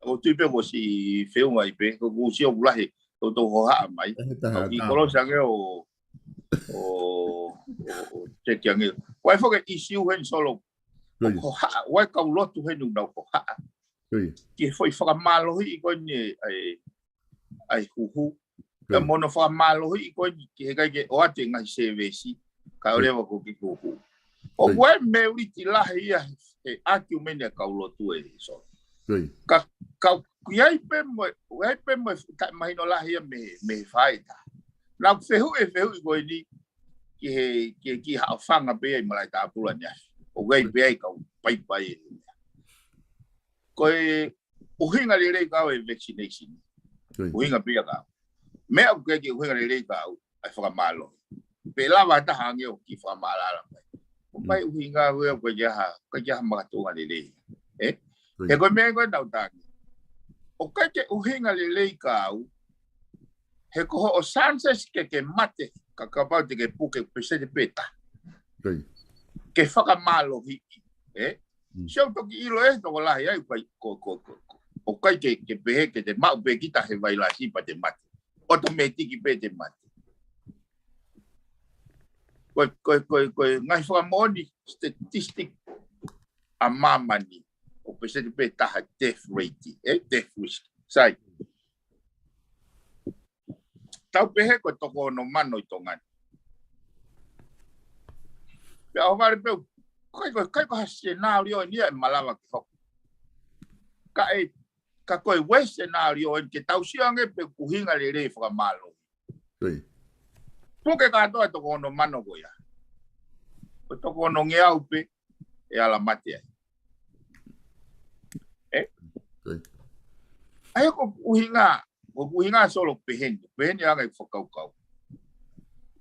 ʻOku ou tui pē kuo ʻosi feʻunga ai pē, ko ʻoku ʻosi ʻoku lahi, ʻoku tau hohaʻa mai. He taha ʻoku ki tā. Kolosi ange ʻo, ʻo, ʻo, ʻo teke ange. Ko e foʻi ʻisiū heni Solo. Ko ia. ʻOku hohaʻa, ʻoku ʻi ai e kau lotu heni ʻoku nau hohaʻa. Ko ia. Ki he foʻi fakamālohiʻi ko eni ʻa e, ʻa e huhu. Ko ia. Pea mo hono fakamālohiʻi ko eni ki he ʻikai ke ʻoatu e ngaahi sēvesi, kae ʻoleva ko e kiʻi huhu. ʻOku ʻi ai e meuliti lahi ia he, he ʻakiumeni ʻa e kau lotu ē Solo. Ko ia. Ka, ka ʻoku ʻi ai pē mo, ʻoku ʻi ai pē mo e taʻemahino lahi ia mei, mei he faʻahi ʻe taha. Naʻa ku fehuʻi e fehuʻi ko eni ki he, ki he, ki he haʻofanga pē ia ʻi malaʻe tāpula ni afi. ʻOku ʻi ai pē ʻa e kau paipai ē. Ko e ʻuhinga lelei ka au e vaccination. Ko ia. ʻUhinga pē ia ka au. Meʻa ʻoku ʻikai ke ʻuhinga lelei ka au, ʻa e fakamālohi. Pe lava ha taha ange ʻo kiʻi fakamaʻalaʻala mai. ʻOku ʻikai ʻuhinga au ia, ʻoku ʻikai ke ʻi ai ha, ʻoku ʻikai ke ʻi ai ha makatuʻunga lelei. Ē? Ko ia. He ko e meʻa ko ē naʻa ku tangi. ʻOku ʻikai ke ʻuhinga lelei ka au, he ko hoʻo chances ke ke mate, ka kapau te ke puke peseti pē taha. Ko ia. Ke fakamālohiʻi, ē? Mm. Sio toki ʻilo e tokolahi ai, ʻoku ʻikai, ko, ko, ko, ko. ʻOku ʻikai ke, ke pehē ke te maʻu pē kita he vailasi pea te mate. ʻOtomētiki pē te mate. Ko, ko, ko, ko e ngaahi fakamoʻoni statistic ʻa māmani, ʻoku peseti pē taha death rate, ē, death risk. Sai. Tau pehē ko e toko ono mano ʻi Tonga ni. Pea ʻohovale pē, ʻikai ko, ʻikai ko ha scenario eni ia ʻe malava ke hoko. Ka ʻe, ka ko e worst scenario eni ke tau sio ange pe ʻoku ʻuhinga lelei e fakamālohi. Ko ia. Puke kātoa e toko ono mano ko ia. Ko e toko onongeau pē ʻe ala mate ai. Ē? Ko ia. ʻA ia ko e ʻuhinga, ko e ʻuhinga Solo peheni, peheni anga e fakakaukau.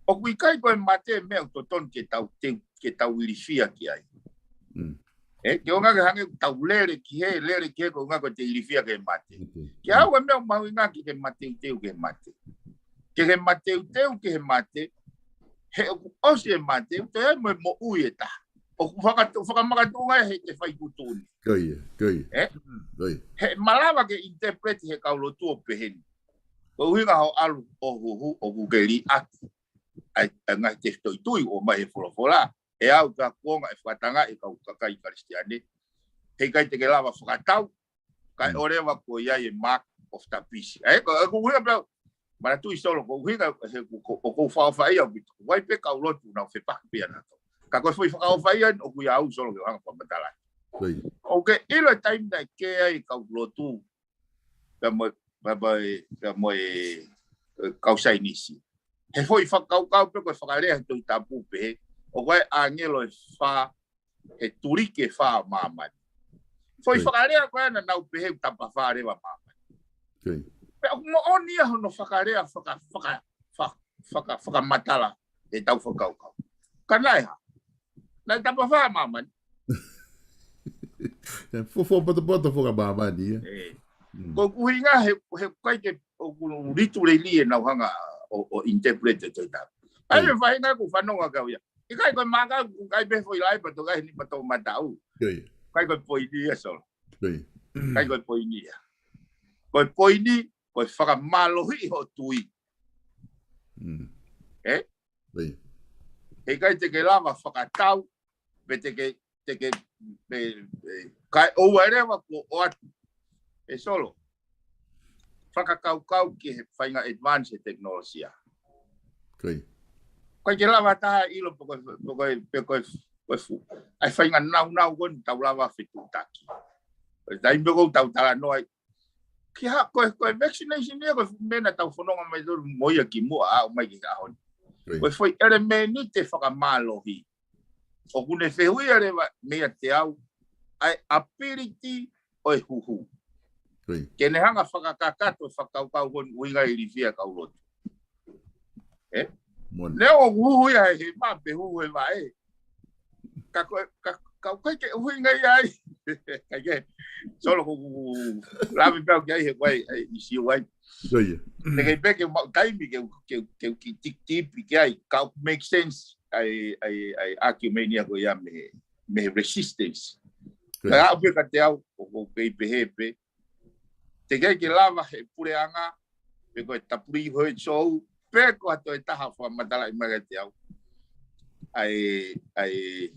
ʻOku ʻikai ko e mate meʻa ʻoku totonu ke tau, te, ke tau ilifia ki ai. Mm. Ē, ke ʻuhinga ke hangē ʻoku tau lele ki hē, lele ki hē, ko e ʻuhinga ko e te ilifia ke mate. Ok. Ke au e meʻa ʻoku mahuʻinga ke ke mateuteu ke mate. Ke ke mateuteu ke he mate, he ʻoku ʻosi e mate, ʻoku toe ʻi ai mo e moʻui ʻe taha. ʻOku faka-, fakamakatuʻunga ia he te fai kutu ni. Ko ia, ko ia. Ē? Ko ia. He malava ke interpret he kau lotu ʻo peheni. Ko e ʻuhinga hoʻo ʻalu ʻo huhu ʻoku ke liʻaki ʻa e, ʻa e ngaahi tefitoʻi tui ʻoku ʻomai he folofola. ʻE au ka kuonga e fakatangaʻi e kau kakai Kalisitiane. He ʻikai te ke lava fakatau, kae ʻoleva ko ia e mark of the beast. ʻE, ko, ko e ʻuhinga pē, manatuʻi Solo, ko e ʻuhinga, he, ko, ko, ko e fakaʻofaʻia ʻaupito. ʻOku ʻi ai pē kau lotu naʻa nau fepaki pē ʻanautolu. Ka ko e foʻi fakaʻofaʻia ʻoku ʻia au Solo ke u hanga ʻo fakamatala. Ko ia. ʻOku ke ʻilo e taimi naʻe kē ai e kau lotu pea mo, pea mo e, pea mo e, e, kau Sainisi. He foʻi fakakaukau pē ko e fakalea he Tohi Tapu pehē, ʻoku ʻi ai e ʻāngelo ʻe fā, he tuliki ʻe fā ʻo māmani. Foʻi fakalea ko ē naʻa nau pehē ʻoku tapafā leva māmani. Ko ia. Pea ʻoku moʻoni ia hono fakalea faka-, faka-, fa-, faka-, fakamatala he ʻetau fakakaukau. Ka naʻe hā? Naʻe tapafā māmani. Fuofua potopoto faka māmani, ē? Ē. Mm. Ko e ʻuhinga he, he ʻikai ke, ʻoku litu lelei ʻenau hanga ʻo, ʻo interpret e Tohi Tapu. ʻA ia, ʻio, e faʻahinga ʻoku fanongo ʻa kau ia. ʻIkai ko e maka, ʻoku ʻikai pē foʻi laʻi pea tokahi ni pea toʻo mataʻu. Ko ia. ʻIkai ko e poini ia, Solo. Ko ia. ʻIkai ko e poini ia. Ko e poini, ko e fakamālohiʻi hoʻo tui. Mm. Ē? Ko ia. He ʻikai te ke lava fakatau, pe te ke, te ke, pe, pe, kae ʻoua leva kuo ʻoatu. ʻE Solo. Fakakaukau ki he faʻahinga advance e tekinolosia. Ko ia. ʻIkai ke lava ha taha ʻilo pe ko e, pe ko e, pe ko e, ko e fu-, ʻa e faʻahinga naunau ko eni tau lava fetuʻutaki. Ko e taimi ko ē ʻoku tau talanoa ai, ki ha, ko e, ko e vaccination ia, ko e meʻa naʻa tau fononga mai tolu mo ia kimuʻa ʻo aʻu mai ki he ʻaho ni. Ko e foʻi ʻelemēniti fakamālohi. ʻOku ne fehuʻia leva meia te au, ʻa e ability ʻo e huhu. Ke ne hanga fakakakato e fakakaukau ko eni ʻuhinga ʻa e ilifia kau lotu. ʻE? Neongo ʻoku huhu ia he, he mā pe huhu he vaʻe. Ka ko e, ka, ka ʻoku ʻikai ke ʻuhinga ia ai. ʻIkai ke, Solo ko ʻeku lave pē au ki ai he ko e, ʻa e ʻisiū ai. Te kei pē ke maʻu taimi ke, ke, ke, ke tiki tipi ki ai, ka ʻoku make sense ʻa e, ʻa e, ʻa e argument ia ko ia mei he, mei he resistance. Ka aʻu pē kiate au, ʻoku ou kei pehē pē, te kei ke lava he puleʻanga, pe ko e W H O, pe ko ha toe taha fakamatalaʻi mai kiate au. ʻA e, ʻa e,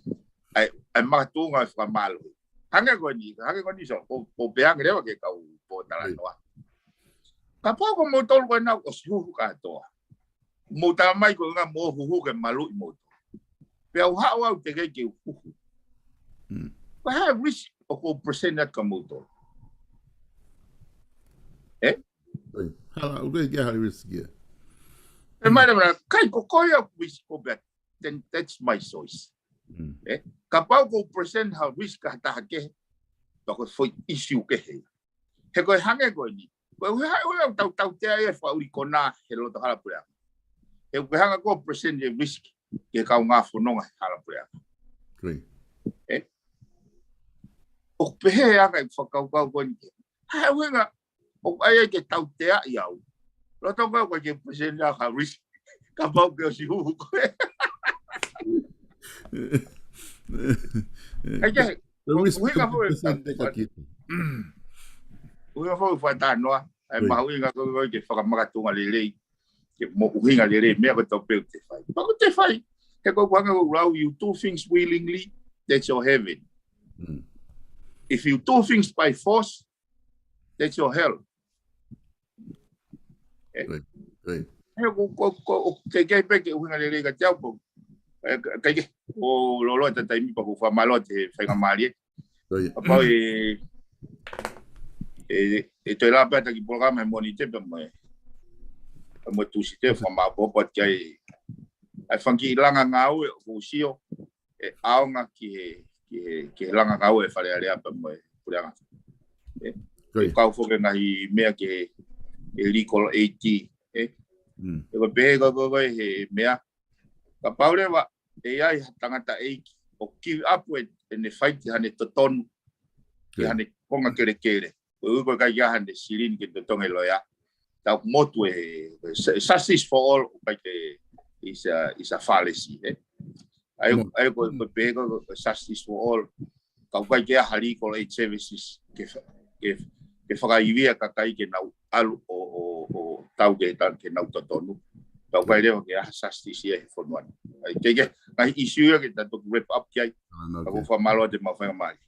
ʻa e, ʻa e makatuʻunga ʻo e fakamālohi. Hangē ko eni, hangē ko eni Solo, ko, ko pē ange leva ke kau pōtalanoa. Kapau ko moutolu ko ena ʻosi huhu kātoa. Mou tala mai ko e ʻuhinga mou huhu ke maluʻi moutolu. Pea u haʻu au te kei ke u huhu. Ko e hā e risk ʻoku ou present atu kia moutolu? ʻE? Hala, ʻoku ʻikai ke ʻi ai ha risk ia. ʻE mai leva, kai ko koe ʻoku risk ko pea, then that's my choice. ʻE? Kapau ʻoku ou present ha risk ki ha taha kehe, pea ko e foʻi issue kehe. He ko e hangē ko eni. Ko e ʻuhi, ʻuhi ʻoku tau tautea e fakaʻuli konā he loto hala puleʻanga. He ʻoku ke hanga koe ʻo present e risk ki he kaungā fononga he hala puleʻanga. ʻE? ʻOku pehē ʻa e fakakaukau ko eni. Hā e ʻuhinga, ʻoku ʻai ai ke tauteaʻi au. Loto koe ʻoku ʻikai ke present au ha risk. Kapau ke ʻosi huhu koe. ʻAi ke, ʻuhinga foʻi, ʻuhinga foʻi fakatalanoa, ʻa e mahuʻinga ko ē ke fakamakatuʻunga lelei, ke mo ʻuhinga lelei, meʻa ko ē ʻoku tau pehē ʻoku te fai. Pea ʻoku te fai, he ko e ʻuhinga ʻoku lau, you do things willingly, that's your heaven. If you do things by force, that's your hell. ʻE? He ko, ko, ko, ʻoku ʻikai ke pehē ke ʻuhinga lelei kiate au pē. ʻE, ka, ʻikai ke, ʻoku loloa ʻeta taimi pea ʻoku ou fakamālō atu he faingamālie. Kapau ʻe, ʻe, ʻe toe lava pē ʻeta kiʻi polokalama he Mōnite pea mo e, pea mo e Tūsite, fakamāʻopoʻopo atu ki ai. ʻA e fanga kiʻi langa ngāue ʻoku ou sio ʻe ʻaonga ki he, ki he, ki he langa ngāue ʻa e Fale Alea pea mo e puleʻanga. ʻE, kau foki e ngaahi meʻa ki he, he legal aid, ʻe. ʻE ko e pehē ko ē, ko ē, ko ē he meʻa. Kapau leva ʻe ʻi ai ha tangataʻeiki ʻoku give up e, ʻene fight ʻi haʻane totonu, ʻi haʻane konga kelekele. Ko e ʻuhi ko e ʻikai ke ʻi ai haʻane silini ke totongi e loea. Tau motu e, e, justice for all, ʻoku ʻikai ke is a, is a fallacy, ʻe. ʻA ia, ʻa ia ko e, ko e pehē ko e justice for all. Ka ʻoku ʻikai ke ʻi ai ha legal aid services ke fa-, ke, ke fakaivia e kakai ke nau ʻalu ʻo, ʻo, ʻo tau ke ta-, ke nau totonu. Ka ʻoku ʻikai leva ke ʻi ai ha justice ia he fonua ni. ʻAi ke, ke, ngaahi issue ia ke ta toki wrap up ki ai. Ka ʻoku ou fakamālō atu e maʻu faingamālie.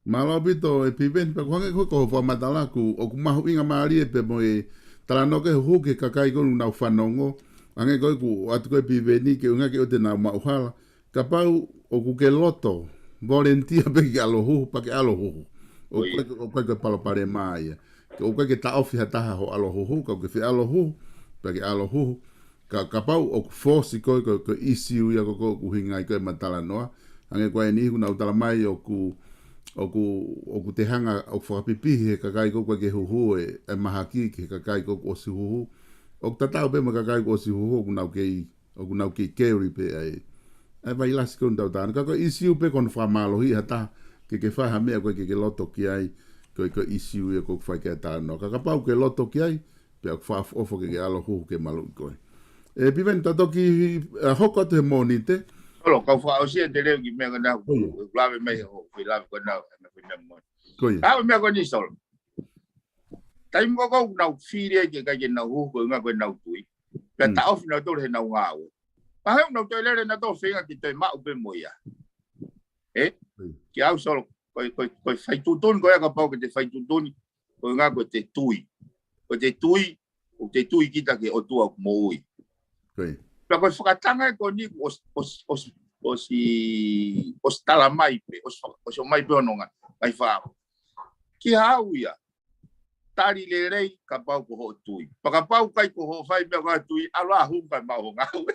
Mālō ʻaupito e Piveni, pea ʻoku hangē ko e, ko e fakamatala ʻoku, ʻoku mahuʻinga mālie pē mo e talanoa ki he huhu ki he kakai ko ē ʻoku nau fanongo. Hangē ko e ʻoku ʻoatu ko ē Piveni ke ʻuhinga ke ʻoua te nau maʻu hala. Kapau ʻoku ke loto, volunteer pē ke ʻalu huhu, pea ke ʻalu huhu. ʻOku ʻikai, ʻoku ʻikai ko e palopalema ia. Ke ʻoku ʻikai ke taʻofi ha taha hoʻo ʻalu huhu, ka ʻoku ke fie ʻalu huhu, pea ke ʻalu huhu. Ka, kapau ʻoku force koe, ko e, ko e issue ia ko ē ʻoku ʻuhinga ai ko ē ʻema talanoa. Hangē ko eni ʻoku nau tala mai ʻoku, ʻoku, ʻoku te hanga ʻo fakapipihi he kakai ko ē ʻoku ʻikai ke huhu e, e mahaki ki he kakai ko ē ʻoku ʻosi huhu. ʻOku tatau pē mo e kakai ʻoku ʻosi huhu ʻoku nau kei, ʻoku nau kei carry pē ʻa e, ʻa e vailasi ko ē ʻoku tau talanoa. Ka ko e issue pē ko hono fakamālohiʻi ha taha ke ke fai ha meʻa ʻoku ʻikai ke ke loto ki ai, ko e, ko e issue ia ʻoku fai ki ai e talanoa. Ka kapau ʻoku ke loto ki ai, pea ʻoku fakaʻofoʻofa ke ke ʻalu huhu ke maluʻi koe. ʻE Piveni, ta toki, ʻa, hoko atu he Mōnite. Solo, kau fakaʻosi atu e lea ki he meʻa ko ena, ʻoku lave mai he hoʻo, ko e lave ko ena, ʻa e meʻa ko ena mo. Ko ia. ʻA e meʻa ko eni Solo. Taimi ko ē ʻoku nau fili ai ke ʻikai ke nau huhu ko e ʻuhinga ko ʻenau tui. Pea taʻofi nautolu heʻenau ngāue. Pea ʻoku nau toe lele nautolu feinga ke toe maʻu pē mo ia. ʻE? Kiate au Solo, ko e, ko e, ko e fai tuʻutuʻuni ko ē kapau ke te fai tuʻutuʻuni, ko e ʻuhinga ko ʻete tui. Ko ʻete tui, ʻoku te tui kita ki he ʻOtua ʻoku moʻui. Pea ko e fakatanga ko eni ʻosi, ʻosi, ʻosi, ʻosi, ʻosi tala mai pē, ʻosi faka-, ʻosi ʻomai pē hono ngaahi, ngaahi fakaʻaho. Kiate au ia, tali lelei kapau ko hoʻo tui. Pea kapau ʻikai ko hoʻo fai meʻa ko ā tui, ʻalu ā hū kae maʻu ho ngāue.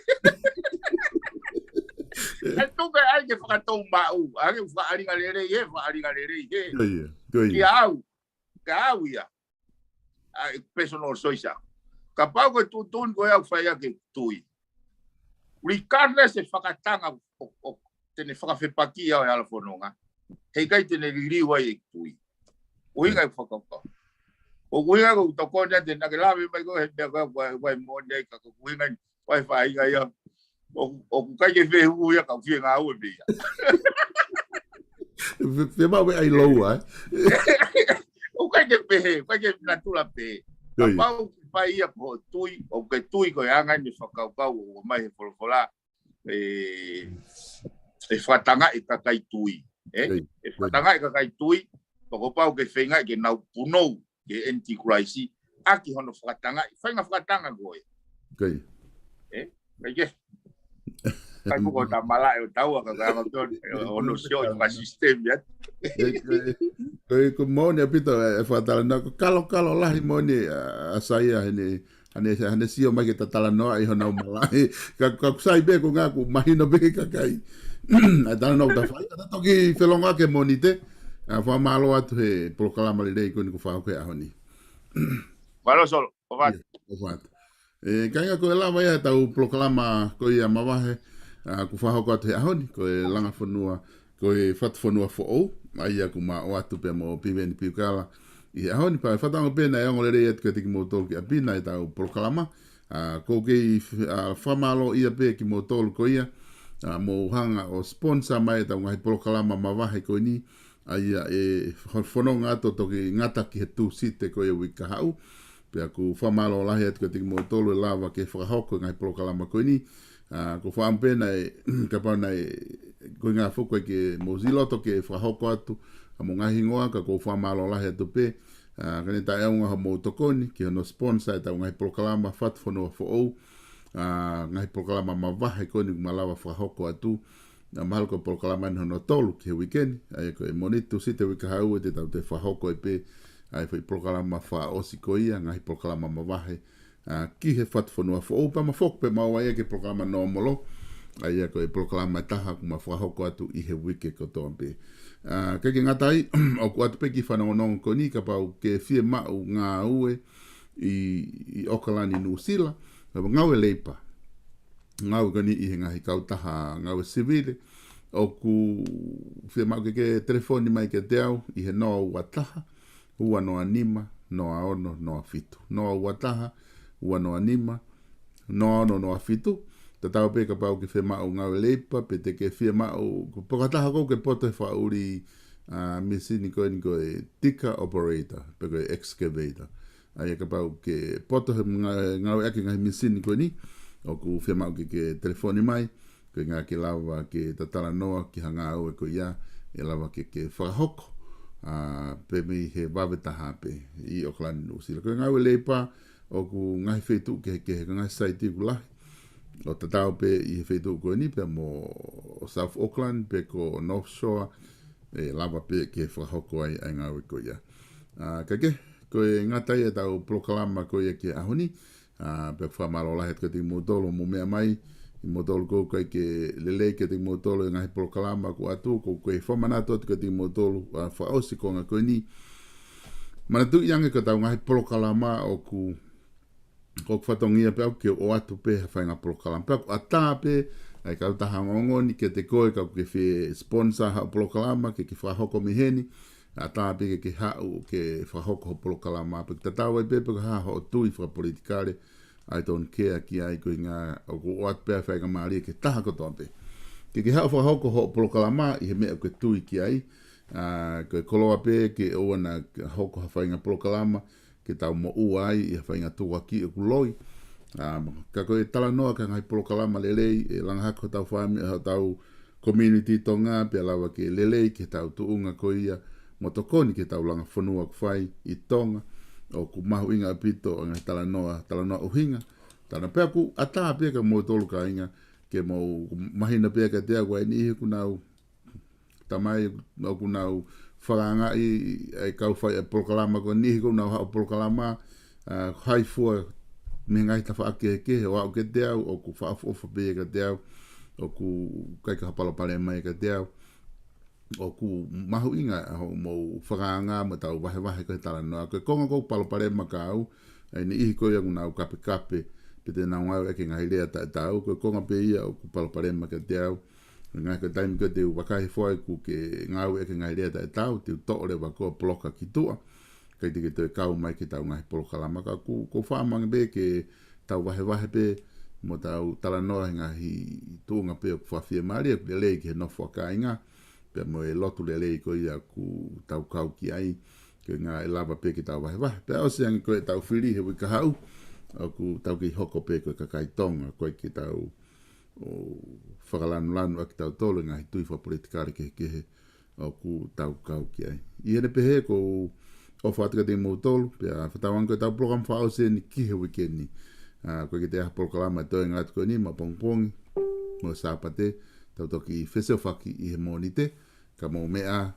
ʻE tuku ai ke fakatou maʻu, ʻa e fakaʻalinga lelei hē, fakaʻalinga lelei hē. Ko ia, ko ia. Kia au, kia au ia. ʻA e personal choice ʻaʻaku. Kapau ko e tuʻutuʻuni ko ē ʻoku fai ʻaki e tui. Regardless e fakatanga ʻo, ʻo, te ne fakafepaki au ʻe he hala fononga. Heʻikai te ne liliu ai e tui. ʻUhinga e fakakaukau. ʻOku ʻuhinga ko e tokoni ʻa te nake lave mai ko e he meʻa ko e, ko e, ko e moʻoni ai ka ko e ʻuhinga ni, ko e faʻahinga ia. ʻOku, ʻoku ʻikai ke fehuhu ia ka fie ngāue pē ia. Fe-, fe mau e ai lou ai. ʻOku ʻikai ke pehē, ʻoku ʻikai ke natula pehē. Ko ia. Kapau ʻoku fai ia ko hoʻo tui, ʻoku ke tui ko e anga ni e fakakaukau ʻoku ʻomai he folofola, ʻe, ʻe fakatangaʻi e kakai tui. ʻE? Ko ia. ʻE fakatangaʻi e kakai tui, pea kuo pau ke feingaʻi ke nau punou ki he ʻEnitikalaisi, ʻaki hono fakatangaʻi, faʻahinga fakatanga ko ē. Ko ia. ʻE? Kai ke. Kai ko e tā malaʻe ʻo taua ka ka anga tō, ʻo hono sio ʻi fakasisitemi atu. Ko e, ko e, ko e moʻoni ʻaupito e, e fakatalanoa, ko e kalokalo lahi moʻoni, ʻa, ʻa Saia heni, hane, hane sio mai ke ta talanoaʻi honau malaʻe. Ka, ka ʻoku sai pē ko e ngaahi ʻoku mahino pē ki he kakai. ʻA e talanoa ʻoku ta fai, ka ta toki felongoaki he Mōnite. ʻA, fakamālō atu he polokalama lelei ko eni kuo fakahoko he ʻaho ni. Mālō Solo, ʻofa atu. ʻIa, ʻofa atu. ʻE, kāinga, ko e lava ia ʻetau polokalama ko ia mavahe, ʻa, kuo fakahoko atu he ʻaho ni, ko e langa fonua, ko e Fatu Fonua Foʻou, ʻa ia kuo ma ʻoatu pea mo Piveni Piukala ʻi he ʻaho ni. Pea fakatauange pē naʻe ongo lelei atu kiate kimoutolu ki ʻapi na ʻetau polokalama, ʻa, ʻoku ou kei, ʻa, fakamālōʻia pē kimoutolu ko ia, ʻa, mou hanga ʻo sponsor mai ʻetau ngaahi polokalama mavahe ko eni, ʻa ia ʻe fo-, fononga atu ʻo toki ngata ki he Tūsite ko ia uike kahaʻu. Pea ʻoku ou fakamālō lahi atu kiate kimoutolu ʻe lava ke fakahoko e ngaahi polokalama ko eni. ʻA, ʻoku ou fakaʻamu pē naʻe, kapau naʻe, ko e ngaahi foʻi ko ē ke mou ʻosi loto ke fakahoko atu ʻa mo e ngaahi hingoa, ka ʻoku ou fakamālō lahi atu pē. ʻA, ka ne taʻeʻaonga hoʻomou tokoni ki hono sponsor ʻetau ngaahi polokalama Fatu Fonua Foʻou. ʻA, ngaahi polokalama mavahe ko eni kuo ma lava fakahoko atu. ʻA, mahalo ko e polokalama eni hono tolu ki he uike ni, ʻa ia ko e Mōnite, Tūsite, uike kahaʻu ʻe te tau toe fakahoko ai pē ʻa e foʻi polokalama fakaʻosi ko ia, ngaahi polokalama mavahe, ʻa, ki he Fatu Fonua Foʻou, pea ma foki pē maua ia ki he polokalama nōmolo, ʻa ia ko e polokalama ʻe taha kuo ma fakahoko atu ʻi he uike kotoa pē. ʻA, ʻikai ke ngata ai, ʻoku ʻoatu pē kiʻi fanongonongo ko eni kapau ʻoku ke fiemaʻu ngāue ʻi, ʻi ʻAokalani, Nuʻusila, ngāue leipa. Ngāue ko eni ʻi he ngaahi kautaha ngāue sivile, ʻoku fiemaʻu ke ke telefoni mai kiate au ʻi he noa ua taha, ua noa nima, noa ono noa fitu. Noa ua taha, ua noa nima, noa ono noa fitu. Tatau pē kapau ʻoku ke fiemaʻu ngāue leipa, pe te ke fiemaʻu, pe ko ha taha ʻoku ke poto he fakaʻuli, ʻa, mīsini ko eni ko e digger operator, pe ko e excavator. ʻA ia kapau ʻoku ke poto he ngā-, ngāueʻaki e ngaahi mīsini ko eni, ʻoku fiemaʻu ke ke telefoni mai, ko e ʻuhinga ke lava ke ta talanoa ki ha ngāue ko ia ʻe lava ke ke fakahoko, ʻa, pē mei he vave taha pē ʻi ʻAokalani, Nuʻusila. Ko e ngāue leipa ʻoku ngaahi feituʻu kehekehe, ko e ngaahi saiti ʻoku lahi. ʻO tatau pē ʻi he feituʻu ko eni pea mo South Auckland, pe ko North Shore, ʻe lava pē ke fakahoko ai ʻa e ngāue ko ia. ʻA, ka ke, ko e ngata ia ʻetau polokalama ko ia ki he ʻaho ni, ʻa, pea ʻoku fakamālō lahi atu kiate kimoutolu hoʻomou meʻa mai, kimoutolu ʻoku ʻikai ke lelei kiate kimoutolu e ngaahi polokalama ʻoku ʻoatu, ʻoku ou kei fakamanatu atu kiate kimoutolu, ʻa, fakaʻosi e konga ko eni. Manatuʻi ange ko ʻetau ngaahi polokalama ʻoku, ʻoku fatongia pē ʻaʻaku ke ʻoatu pē ha faʻahinga polokalama. Pea ʻoku ʻatā pē ʻa e kautaha ongoongo ni kiate koe kapau ʻoku ke fie sponsor haʻo polokalama, ke ke fakahoko mei heni, ʻatā pē ke ke haʻu ke fakahoko hoʻo polokalama, pe ʻoku tatau ai pē pe ko e hā hoʻo tui fakapolitikale, I don't care ki ai, ko e ʻuhinga ʻoku ʻoatu pē ʻa e faingamālie ki he taha kotoa pē ke ke haʻu fakahoko hoʻo polokalama ʻi he meʻa ʻoku ke tui ki ai. ʻA, ko e koloa pē ke ʻoua naʻa hoko ha faʻahinga polokalama ke tau moʻua ai ʻi ha faʻahinga tukuakiʻi ʻoku loi. ʻA, ka ko e talanoa ki he ngaahi polokalama lelei, ʻe langa hake hotau fāmi-, hotau community Tonga, pea lava ke lelei ki heʻetau tuʻunga ko ia mo tokoni ki heʻetau langa fonua ʻoku fai ʻi Tonga. ʻOku mahuʻinga ʻaupito ʻa e ngaahi talanoa, talanoa ʻuhinga. Talanoa pea ʻoku ʻatā pē kia moutolu kāinga, ke mou mahino pē kiate au ʻa e niʻihi ʻoku nau tamai ʻoku nau fakaangaʻi ʻa e kau fai ʻa e polokalama ko eni, he ʻoku nau haʻu polokalama, ʻa, hai fua mei he ngaahi tafaʻaki kehekehe ʻo aʻu kiate au, ʻoku fakaʻofoʻofa pē ia kiate au, ʻoku ʻikai ke ha palopalema ia kiate au. ʻOku mahuʻinga ʻa hoʻomou fakaanga mo ʻetau vahevahe ko e talanoa. Ko e konga ʻoku ou palopalema kia au, ʻa e niʻihi ko ia ʻoku nau kapekape, pe te nau ngāueʻaki e ngaahi lea taʻetaau, ko e konga pē ia ʻoku palopalema kiate au. Ngaahi ko e taimi ko ē te u vakai he fua ʻoku ke ngāueʻaki e ngaahi lea taʻetaau, te u toʻo leva koe ʻo poloka ki tuʻa. ʻIkai te ke toe kau mai ki heʻetau ngaahi polokalama, ka ʻoku, ʻoku ou fakaʻamu ange pē ke tau vahevahe pē mo tau talanoa he ngaahi tuʻunga pē ʻoku fakafiemālie, ʻoku lelei ki he nofo ʻa kāinga, pea mo e lotu lelei ko ia ʻoku tau kau ki ai, ko e ʻuhinga ʻe lava pē ke tau vahevahe. Pea ʻosi ange ko ē ʻetau fili he uike kahaʻu, ʻoku tau kei hoko pē ko e kakai Tonga, ʻoku ʻikai ke tau ʻo fakalanulanu ʻaki kitautolu e ngaahi tui fakapolitikale kehekehe ʻoku tau kau ki ai. ʻI heʻene pehē ʻoku ou ʻofa atu kiate kimoutolu, pea fakatauange ko ʻetau polokalama fakaʻosi eni ki he uike ni. ʻA, ʻoku ʻikai ke toe ʻi ai ha polokalama ʻe toe ngāueʻaki ko eni maʻapongipongi, mo e Sāpate, tau toki fesiofaki ʻi he Mōnite, ka mou meʻa,